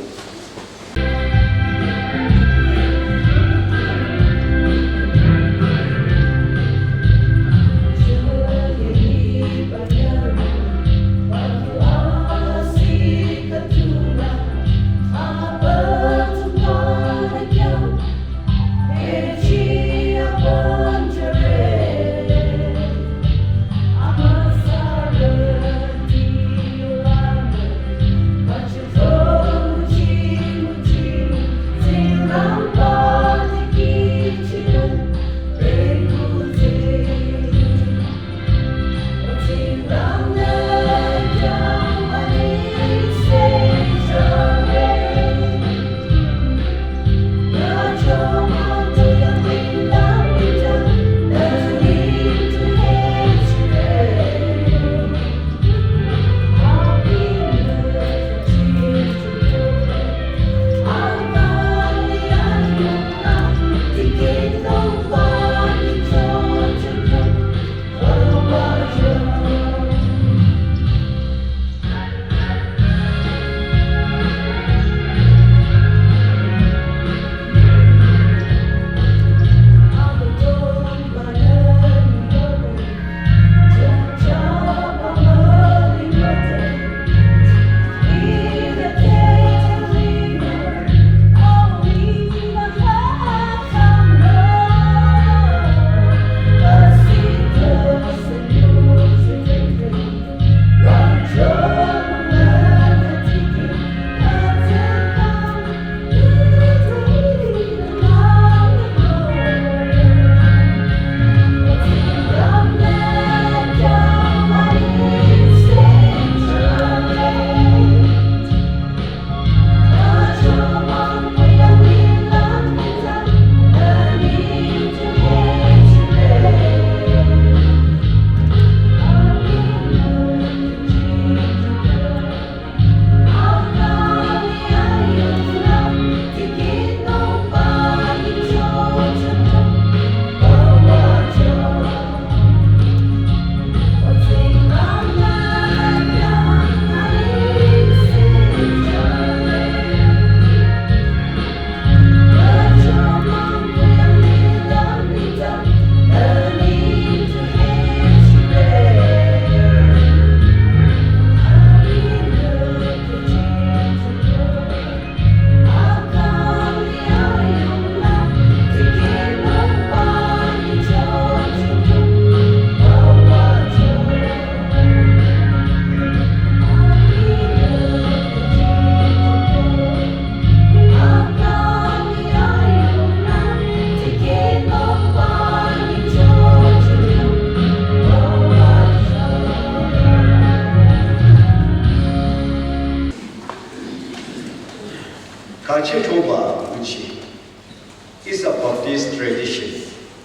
Baptist tradition,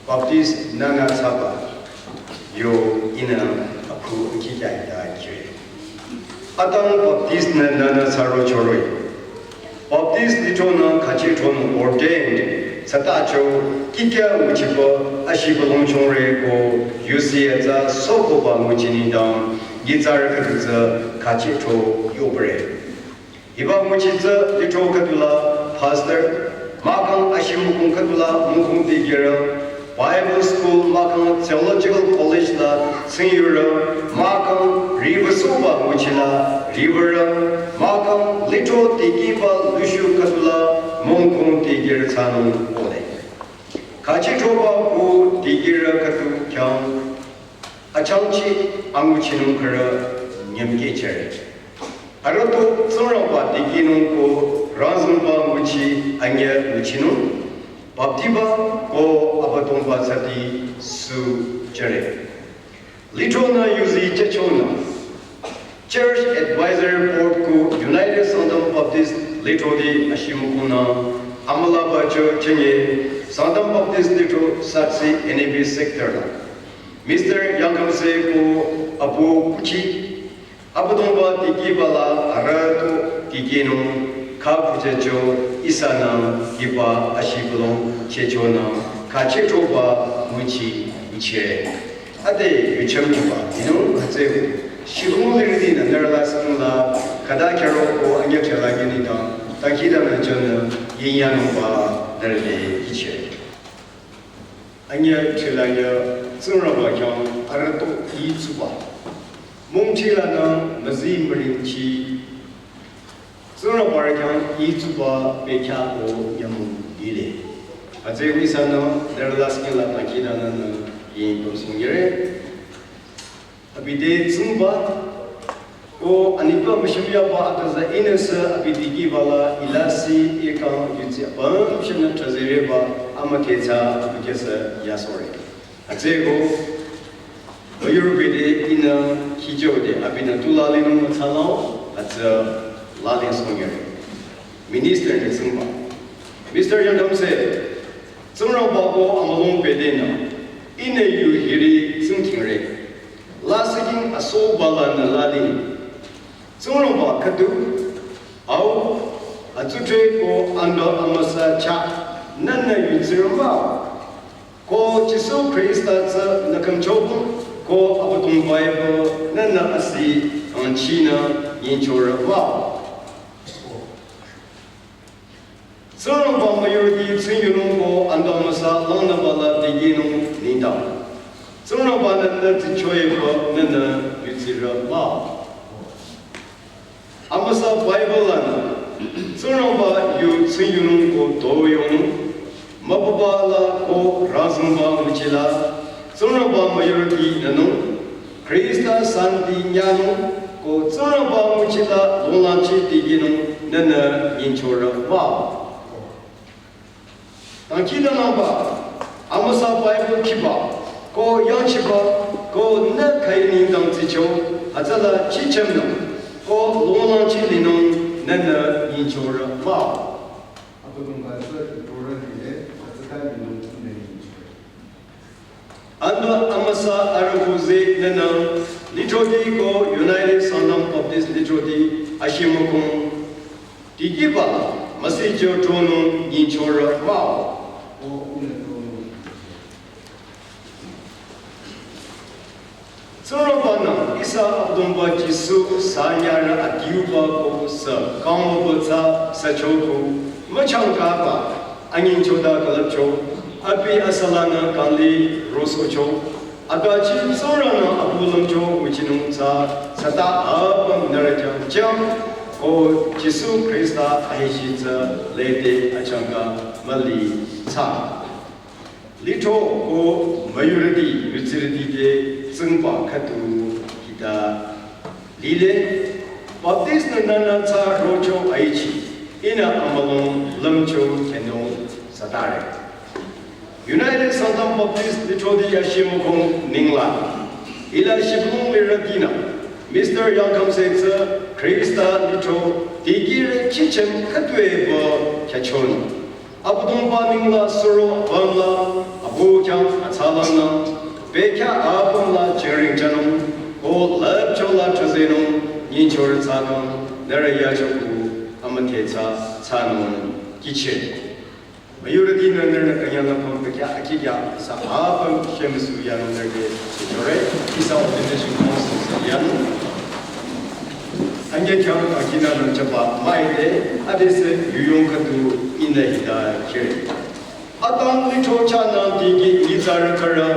Baptist nana tsaba, yo ina aku kikya ita kire. Atang Baptist na nana tsaro choroi. Baptist litro na kachi tron ordained sata cho kikya uchipa ashipa longchongre ko yusi atsa soko ba nguchini dang yitsar kadutsa kachi tro yobre. Hiba nguchi tsü litro kadula pastor, makang ashimukung kadula mukung tigera, Bible school makang theological college la tsingyura, makang river suba nguchila river, makang litro tigiba lushu kadula mukung tigera tsanung ole. Kachi troba ku tigera kadu kyang achangchi anguchinung kara nyamke chere. Arato Tsingrangba dikinung ko razungba nguchi anya nguchinung, baptiba ko abatongba sati su chere. Litro na yuzi chechona. Church Advisory Board ko United Sangtam Baptist litro di ashimukuna amala bacho chenye Sangtam Baptist litro saksi N A B sector la. Mister Yangkamse ko apo kuchi, apo tongba tiki bala ara to tiki no ka puja cho isa na kipa ashi bulong che cho na ka che cho ba muchi uche. Ade yucham cho ba, you know, katse shihung lirdi na nerla sung la kada kyaro ko anya chala gini da, takida na cho na yinya no ba nerle iche. Anya chela ya Tsingrangba khyang arato yi tsuba. Mung chela na mazi maring chi Tsingrangba khyang yi tsuba pekya o nyamu yile. Atse wisa na derlas kela takida na na yin pamsung yere. Abi de tsungba, ko anipa mishimya ba ataza inasa abi diki bala ilasi ikang yutsi abam shana trazere ba ama ketsa abi kesa yasore. Atse ko, bayur bede ina kijo de abi na tu lali nung matsalao, atsa lali songere. Minister de tsungba. Mister Yangdam se, Tsingrangba ko amalong pede na, ina yu hiri tsungkingre. Lasiking aso bala na lading. Tsingrangba kadu, au, atsutre ko ando amasa cha, nana yutsirma. Ko Jisu Krista tsa nakamchobu, ko abatung Bible, nana asi, anchina, yinchora wa. Tsingrangba mayurdi tsingyunung ko andamasa langnabala diginung nidang. Tsingrangba nanda tsichoyeba nana yutsira ma. Amasa Bible lana. Tsingrangba yu tsingyunung ko doyonung. Mababa la ko razungba nguchila. Tsingrangba mayurdi nanung. Krista santi nyanung ko Tsingrangba nguchila longlanchi tiginung nana yinchora wa. Tangki danaba, amasa Bible kiba, ko yangchiba, ko na kaini dang zicho, azala chichem nung, ko longlanchi linung nana yinchora wa. Abudungba sa ibrora lile, azaka linung nana yinchora. Ando amasa arabuze nana litroti ko United Sangtam Baptist litroti ashimokong. Dikiba masi jo tronung yinchora mao. Tsorobana isa abdongba Jisu sanyara adiuba ko sa kangwa botsa sa choko machangkaba. Anyinchoda kalapcho, abi asalana kangli rosocho, adachi tsorana abulamcho wichinung tsa, sata abam narajang jam, ko Jisu Krista ahishi tsa lete achanga mali tsa. Lito ko mayuradi yutsiradi de tsingba katu kita. Lile, Baptist nü nana tsa rocho aichi, ina amalong lamcho kendo satare. United Sangtam Baptist litrodi yashimukong ningla. Ila shibung liradina, Mister Yangkam Setsa, Krista litro, digire chichem katwe bo kachon. Abüdongba nengla suro apümla abu khyang atsalangnang, bekhyah apümla jingring jünung, ko lüpchola chuzenung, nyingchorü tsü kang, nührü yacho ku, amüdhe tsü, tsünung, kihchi. Müyurüti nü nührünü künyang apüm bekhyah akikya, sa apüm shemüsu yanung nührü, chore, ihsa ordination council sü yanung. Anyü khyang akina nü chaba maide, adesü yuyong khüdu ihnü hita kiri. Atang lithro chahnü dikeh nyitsarü khürü,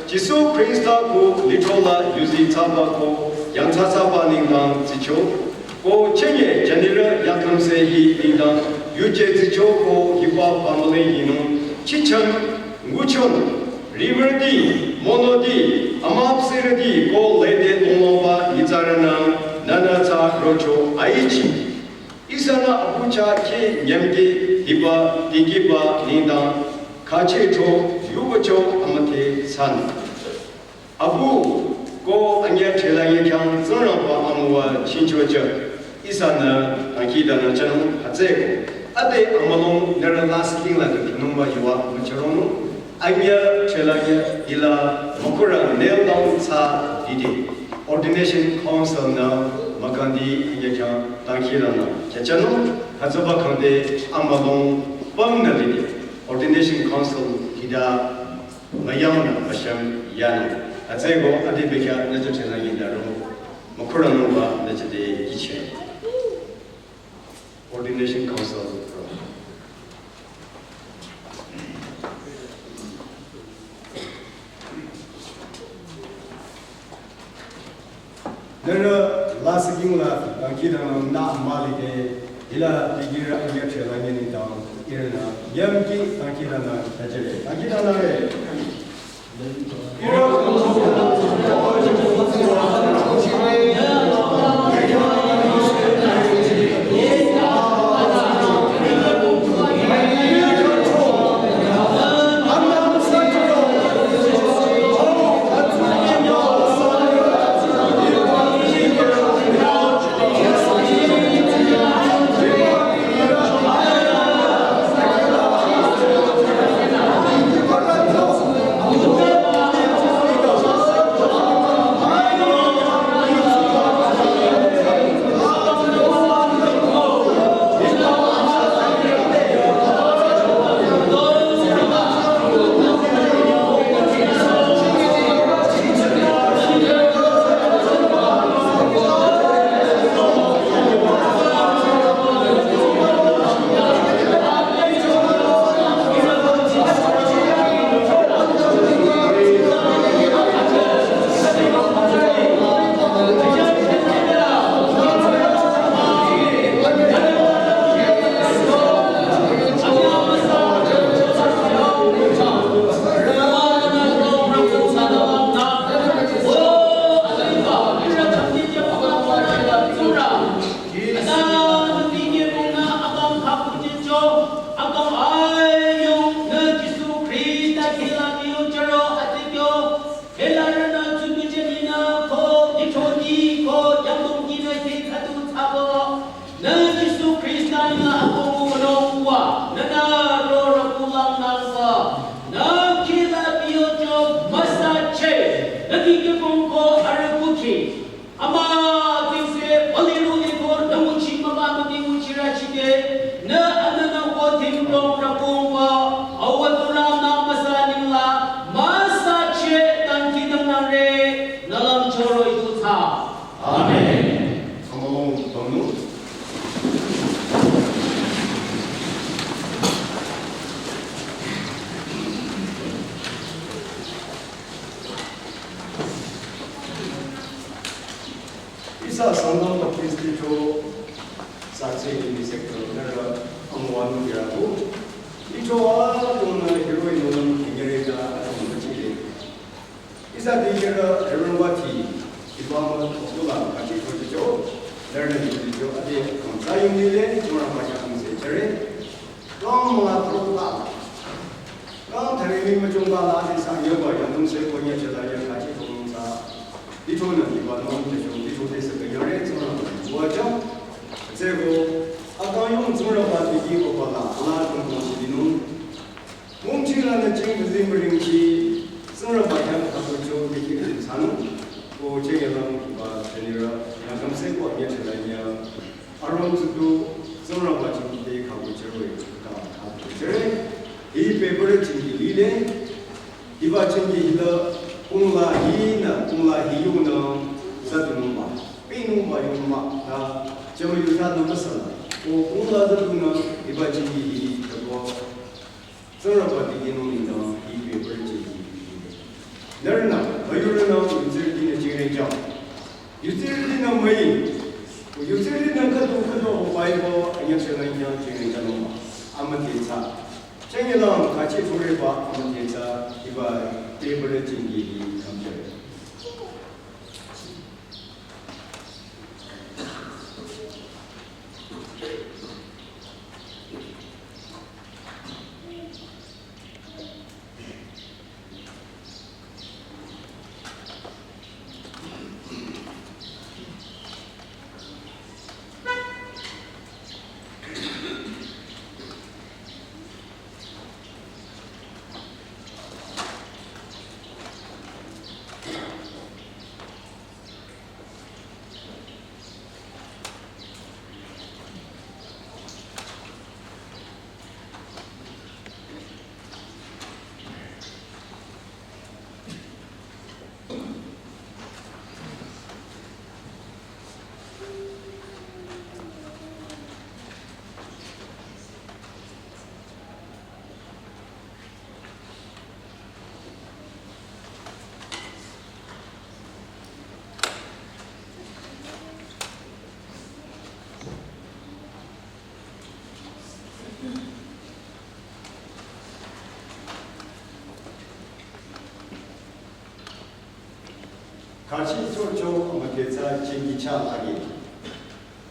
Jisu Khrista ko lithro la yuzi thsaba ko yangthsa thsaba nengdang tsicho, ko chenye jünirü yangthsa hi nengdang yuje tsicho ko hiba family yinung, chichang, nguchon, riverti, monoti, amüpsürüti ko lede longwangba nyitsarünü nünü tsü rocho aichi. Ihsanü abu chah kheh nyümkeh hiba dikehba nengdang khachehcho yubacho amüdhe san. Abu ko anyü chelanye khyang Tsingrangba amüwa chingchocheh. Ihsanü dangkhidangnang jünung hütsüeko. Ade amülung nührü lasih nengla de thünungba yuva müchüronung. Anyü chelanye hila mükhurü kneel down thsa dide. Ordination Council nü mükündi anyü khyang dangkhidangnang jünung. Hütsüba khangde amülung pümnü lide. Ordination Council hita müyangnü müshüm yanü. Hütsüeko ade bekhyah nücho chelanye nüro. Mükhurünungba nüchide kihchi. Ordination Council. Nührü lasih nengla dangkhidangnang nü mülide, hila dikehrü anyü chelanye nengdang, ihrünü nyümkeh dangkhidangnang tachere. Dangkhidangnangre. Nü Jisu Khrista nü akomu mülongwa, nü nü ro rükulang nangwa, nü kila biyocho müsache, nü kikepong ko arükuki. Ama tingse, oliru liko, nü muchi mama mati muchi rachide, nü anana ko tingdong rükungwa, awa tura nü müsa ningla, müsache, dangkhidangnangre, nü lam choro yuta. Amen. Amalong Tongnu. Ihsa Sangtam Baptist Lithro sangse ini sector nara amwanu yarabu. Lithro a dona hiroi nonam kingereda atam bachile. Ihsa dikehra Reverend Wati, Imam Abdullah, Kati Koticho, Learner Koticho, Ade Kamsa Yunile, Mura Pacha Kamse Chere, Kang Mala Tropa, Kang Tarimi Majumba Ladi Sanyoba, Yanung Se Konya Chelaya, Kati Komunsa, Itona Ibanon, Techo, Ito Tesa Kayore, Mura Waja, Zego, Akang yong Tsingrangba tiki ko pala ala tong tong shi dinung. Mungchi la na ching bezi mering chi Tsingrangba yang kato cho tiki ko tsang. Ko cheng yalang kiba chenira yang kamse ko anya chenanya. Aron tsutu Tsingrangba ching kite kato chere ka kato chere. Hi paper ching ki lile. Hiba ching ki hila kung la hi na kung la hi yu na za tu nung ba. Pei nung ba yu ma ta jama yu ta nung ba sa la. Ko kung la za tu na hiba ching ki hi ta ko. Tsingrangba tiki nung ni na hi paper ching ki hi. Nara na, ba yu ra na, yu tsir di na ching re jam. Yu tsir di na mai. Yu tsir di na ka tu ka tu Bible anya ching re jam ching re jam ma. Ama te cha. Cheng yalang kachi thore ba ama te cha iba table ching ki hi kam chere. Kachi cho cho ama te cha ching ki cha agi.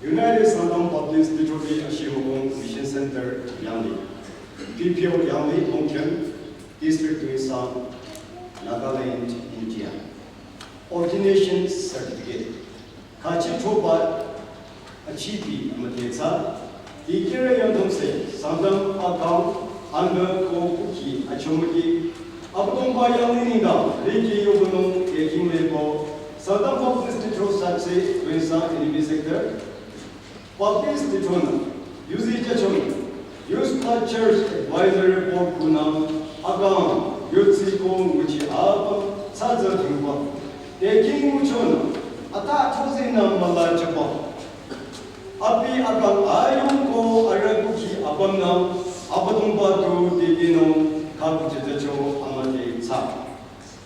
United Sangtam Baptist Lithro Ashimokong Mission Center Yangli, P P O Yangli, Longkhim, District Tuensang, Nagaland, India. Ordination Certificate. Kachi thoba achipi ama te cha Dikehre yangdong se, Sangtam akang, anda ko kuki, achomaki, Abüdongba Yangli nengdang, riki yobunung, eking lebo, Sangtam Baptist Lithro Satse, Tuensang, N B sector, Baptist Lithro na, yuzi jachon, Youth Club Church Advisory Board kunang, akang, yutsi ko nguchi apa, tsaza tingwa, eking nguchon, ata thozi na mala chapa. Abi akang ayung ko arüh kuki apümnü Abüdongba tu dibinung kakuchitacho ama te cha.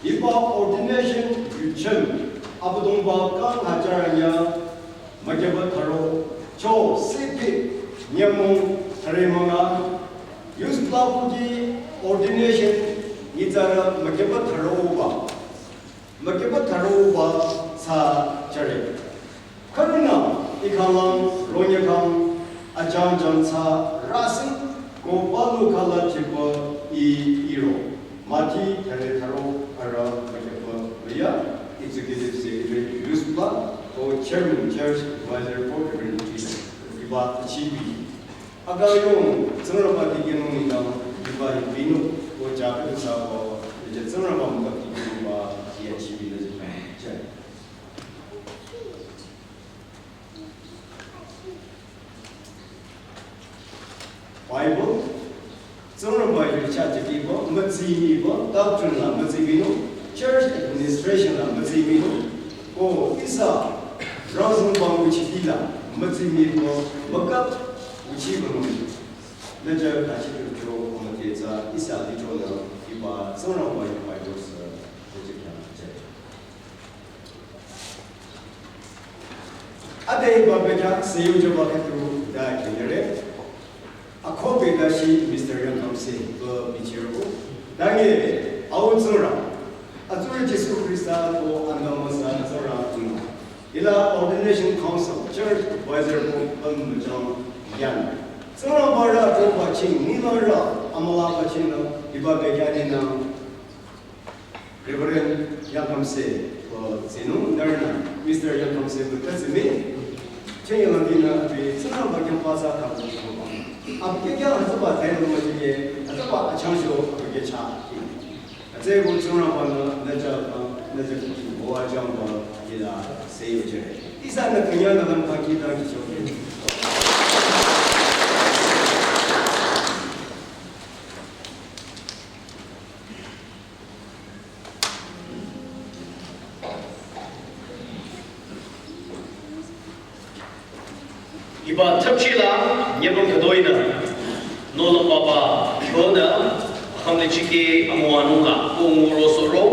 Hiba ordination yuchem Abüdongba kang hajar anya makyaba tharo cho sipi nyamong thare manga. Youth Club kuki ordination nyitsarü makyaba tharo ba. Makyaba tharo ba sa chare. Khürünü ikhalang ronyakang ajang jang sa rasi ko palu khala chipa i iro. Mati thare tharo arüh makyaba maya Executive Secretary Youth Club ko Chairman Church Advisor for Reverend Peter. Iba achibi. Akang yong, Tsingrangba dikehnung nengdang, iba hi binu, ko ja kadu sa ko, ije Tsingrangba mükap dikehnungba, iya chibi na jina, jai. Bible, Tsingrangba yu cha jiki ko, mütsi mi ko, doctrine la mütsi mi no, church administration la mütsi mi no, ko ihsa, razung bang uchi la, mütsi mi ko, mükap uchi ko no. Nüja kachi kyo ko mate tsa ihsa lithro na iba Tsingrangba yu Bible sa nüja kya nüja. Ade iba bekya seyu jaba ketu da kenyere. Akobe da shi Mister Yangkamse ba bichiro. Dange au Tsingrang. Atsuri Jesu Krista ko andama sa Tsingrang tuna. Ila Ordination Council, Church Advisor ko pamajang yan. Tsingrangba ra to baching, nila ra amala baching na, iba begani na. Reverend Yangkamse, ko zinu, narna, Mister Yangkamse, ko tazimi. Cheng yang di na bi, tsena ba kyang pa sa ta ko ba. Ab ke kya ha ba thai lo ma ji ye, ha ba a chang sho, ab ke cha. Ate ko tsena ba na, na ja ba, na ja ko wa jang ba, ila se yo je. Isa na kanya na lam pa ki ta ki cho. Hiba thapchi la nyebang khütoinü, nohlüm papa, kyonü, akham le chike amüwanung la, ko nguro soro,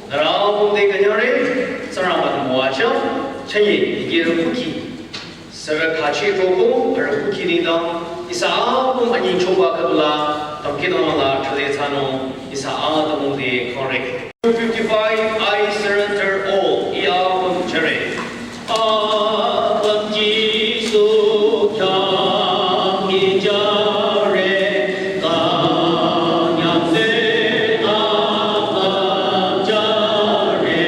nara bung de kanyare, sarama müwacha, chanye, ikere kuki. Sara khachi roko, ara kuki ningdang, isa apüm anyingchoba khüdu la, tamkinung la, chale tsano, isa a tamung de korek. Two fifty-five, I surrender all. Iya apüm jüre. Apüm Jisu khyang ijüre, kanyang se apüm jüre.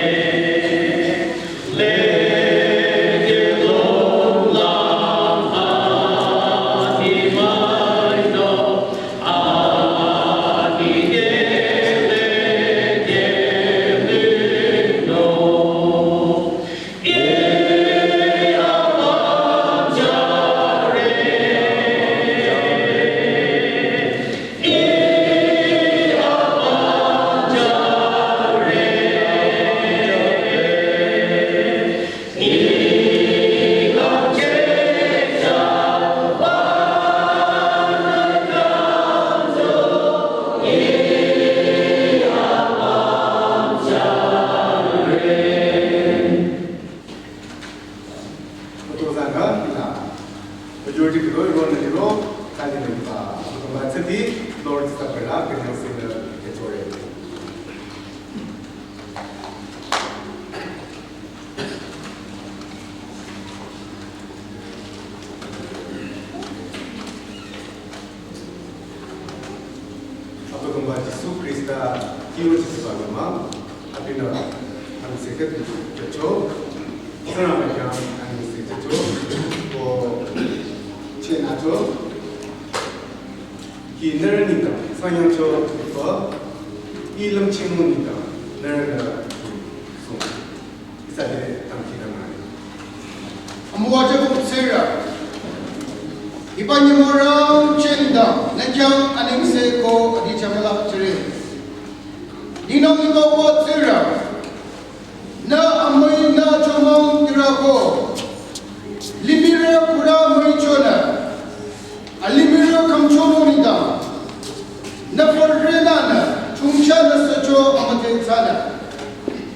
Majority kilo iro na iro, kali na iro, ba tsati, Lord's Supper la, kanyang sila kechore. Abüdongba Jisu Khrista, kiyo Jisu ba lama, abinü, ang seket, kecho, sana ba yang, ang seket, kecho, ko, chen acho, ki nere nita, sanyang cho, ko, ilam chingu nita, nere, so. Isa de tamki da mani. Amüwa Jakob sera. Hiba nyümong rangcheh nengdang, nü khyang anengse ko adi chamala jüre. Ninung hiba wa sera. Nü amüi nü chomang tirako. Limih re kura müichonü. Alimih re khümchonung nengdang. Nü fürrenanü, chungchanü sücho amüdhe thsanü.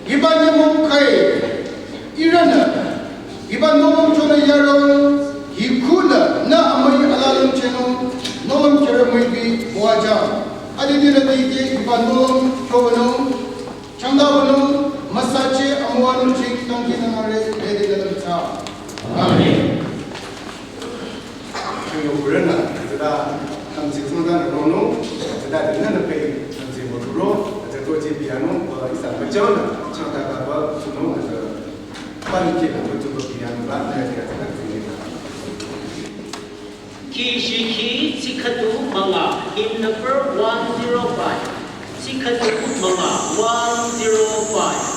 Hiba nyümong khyang, ihrünü, hiba nohlüm chonü yarong, hikhunü, nü amüi alalüm chenung, nohlüm khere müipi müwajang. Adidinü dikeh hiba nohlüm chonung, changda wünung, müsache amüwanung ching tangki nangare, lede lelüm tsa. Amen. Amen. Yo kurena, zeda, tamji zungda na rono, zeda de nana pe, tamji mo duro, zeda to ji piano, ba isa machana, chanta ka ba, suno, zeda, pan ki na, mo duro piano, ba, na ya, zeda, zeda. Kishiki, tsikatu, manga, hymn number one zero five. Tsikatu manga one zero five.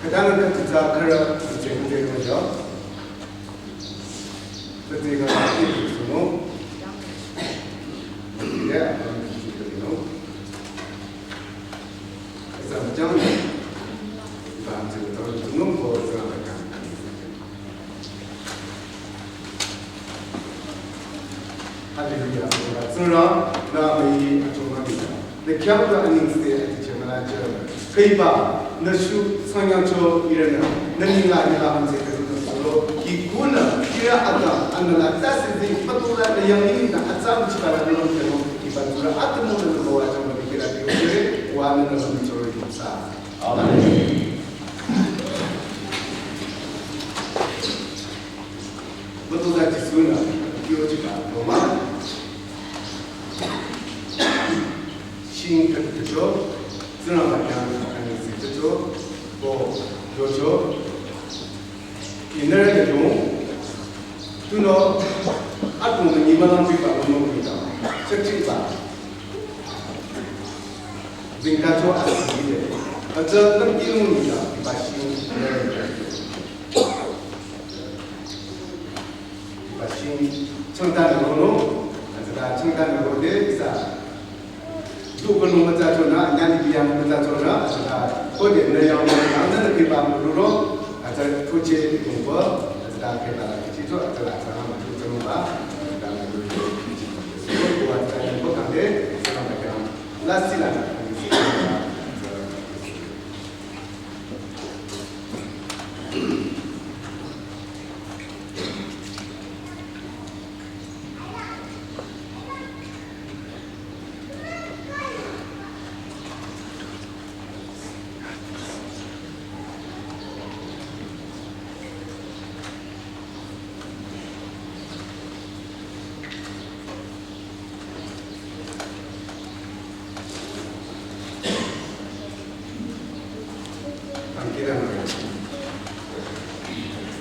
Khütang khütang khürü, khütang khütang khürü. Khütang khütang khürü. Ya, khütang khütang khürü. Khütang khütang khürü. Hallelujah. Tsingrang, nü amüi achomang nü. Nü khyang nü anengse ati chemala chö. Khüiba, nü shu sanyangcho irenü. Nü nila nila hamse kadu nü solo. Hi kunü, kira ata, anala tasi zi, patula nü yang ini nü atsam chibala nü long keno. Hiba tura atamu nü nü bawa chomang nü kira kyo kire, wa nü nü nü chori sa. Amen. Mütozah Jisu-nü kyo chiba loma. Shing khatücho, Tsingrangba khyang anengse jücho, ko yocho. Inere de dong, tunüo, atung nü nyimalang biba lomo kita, chakchiba. Zingkacho asile. Acha nang ilung nila, bashing nere. Changtanü ronung, atsüta changtanü rode ihsa. Dukhunung mütsachonü, anyani biyang mütsachonü, atsüta kode nü yang mütsachonü, nü biba müruro, atsüta kuche nungpa, atsüta kebala kichicho, atsüta atsüta mütsachonü ba, atsüta mütsachonü. Kuwa atsüta yangko kangde, atsüta mütsachonü. Last sila.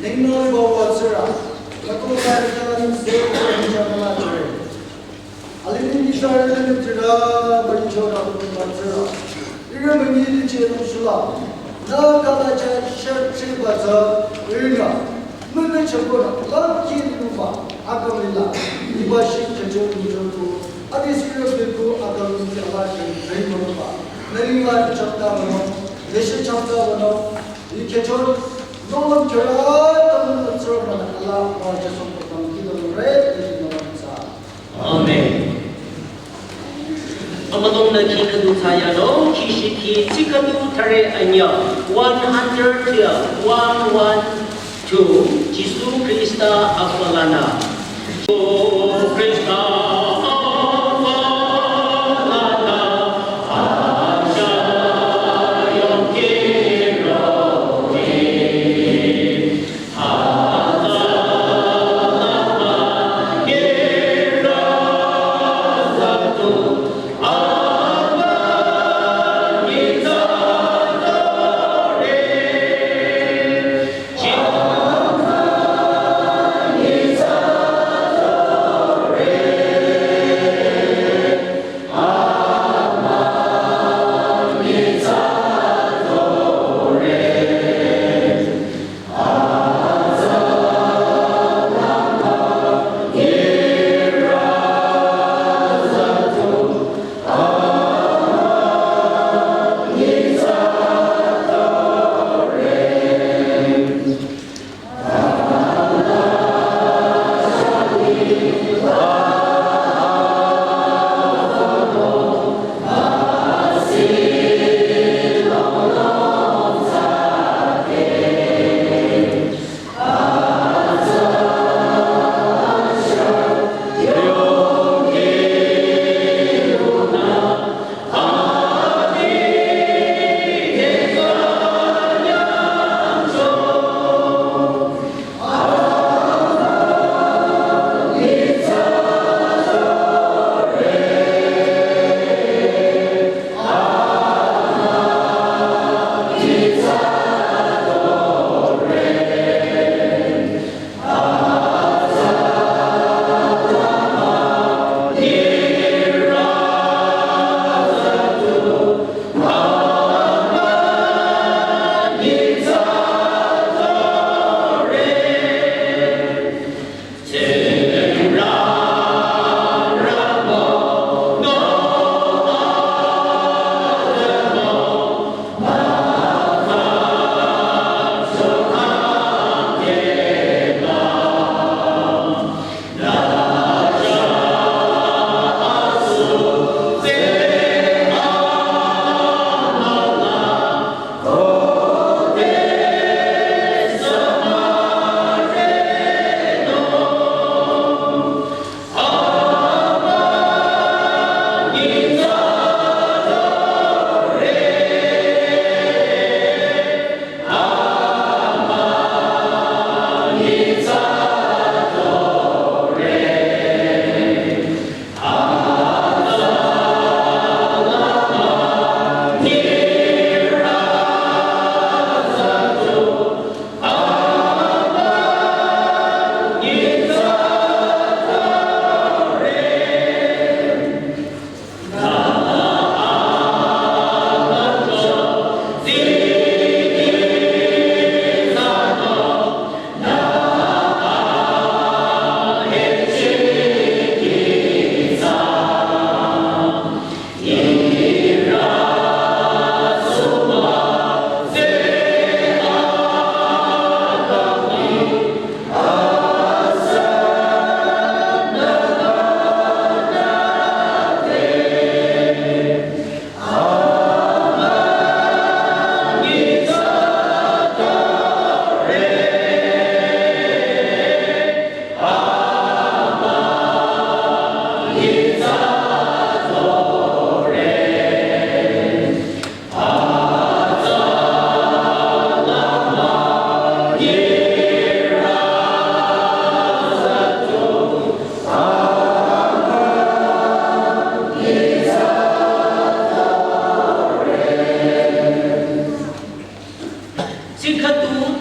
Ningno bawa tsira, kato kari kalan se kari chamala tsira. Alini nisari nani tsira, bari chora kutu batsira. Ira mangi di che nung shula. Na kala cha shar che batsa, ira. Mene chapura, la ki nuba, akamila. Iba shi kecho nujo ku. Abi sira beku, akamila la shi, rai nuba. Nari la chapta bano, leshe chapta bano. Ikecho, nolam kera, tamun tsura bana, Allah, wa jason ko tam ki lo re, nolam sa. Amen. Amadong na ki kadu thaya no, ki shi ki tsi kadu thare anya, one hundred twelve, one one two, Jisu Krista apalana. Jisu Krista apalana, aja yong kiro.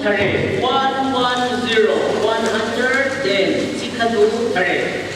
Thare, one one zero, one hundred ten, tsi khüdu thare.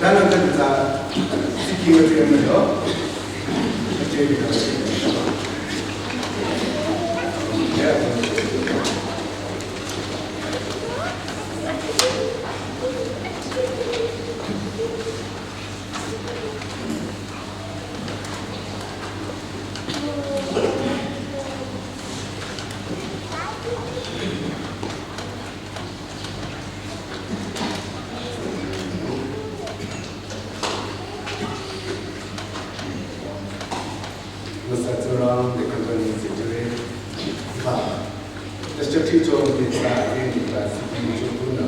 Dana ta ta siki wa te no. Nüsa Tsingrang te kangkang ni se jure. Ba. Tashakti cho ni sa ni ba si ni cho tu na.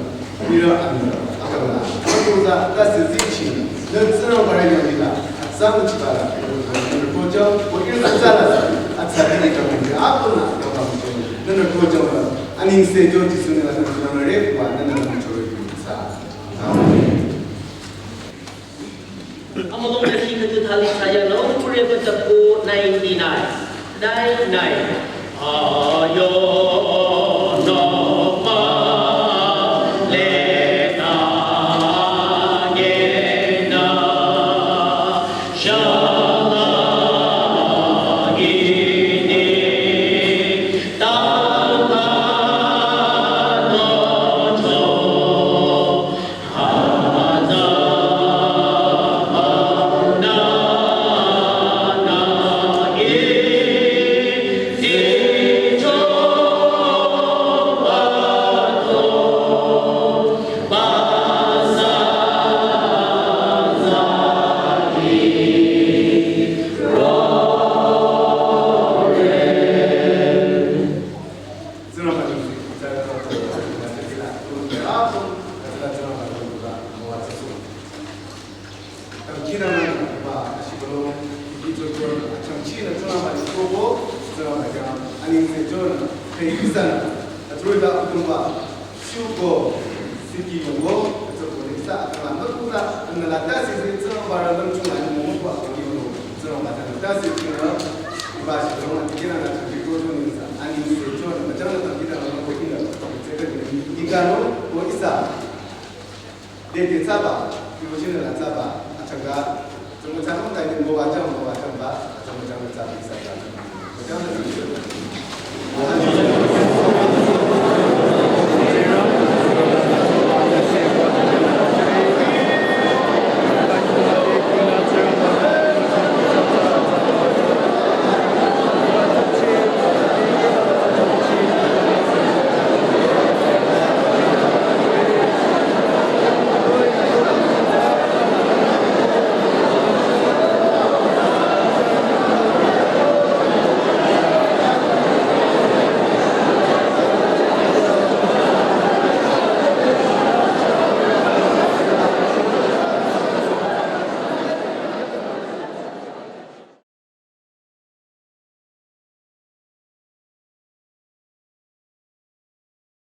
Mira an na. Akang na. Ko za ta se zi chi. Nü Tsingrang ba ra yang ni la. Sa mu chi ba la. Nü ko jang, ko in sa la. A sa ni ka ni. A ko na ka ba mu cho. Nü ko jang la. Ani se jo Jisu ni la sa na re ba na na cho re sa. Amen. Amülung nü hi nü tu thali thaya nü Kure ba tapu ninety-nine. Nine nine. Ayo no ma le na ge na sha na gi ni ta ka no cho. Tangkina na ba ashibalo, ikichocho, achangchi na tuna ba ikobo, tuna ba kya, ani se jo na, pe isa na, atrui da utumba, shuko, siki yongo, atrui ko nisa, akala makuta, na la ta si se tuna ba ra lam chuna ni mo ba ko yongo, tuna ba ta ta si kina, ba shi tuna kina na tuna ko tuna nisa, ani se jo na, jana tangkina na ko kina, se ka ni, ikano, ko isa. Dede tsaba, iwo shine la tsaba, achanga, tsama tsama ta ni mo ba chang, mo ba chang ba, tsama tsama tsaba isa ta. Mo chang na tsaba.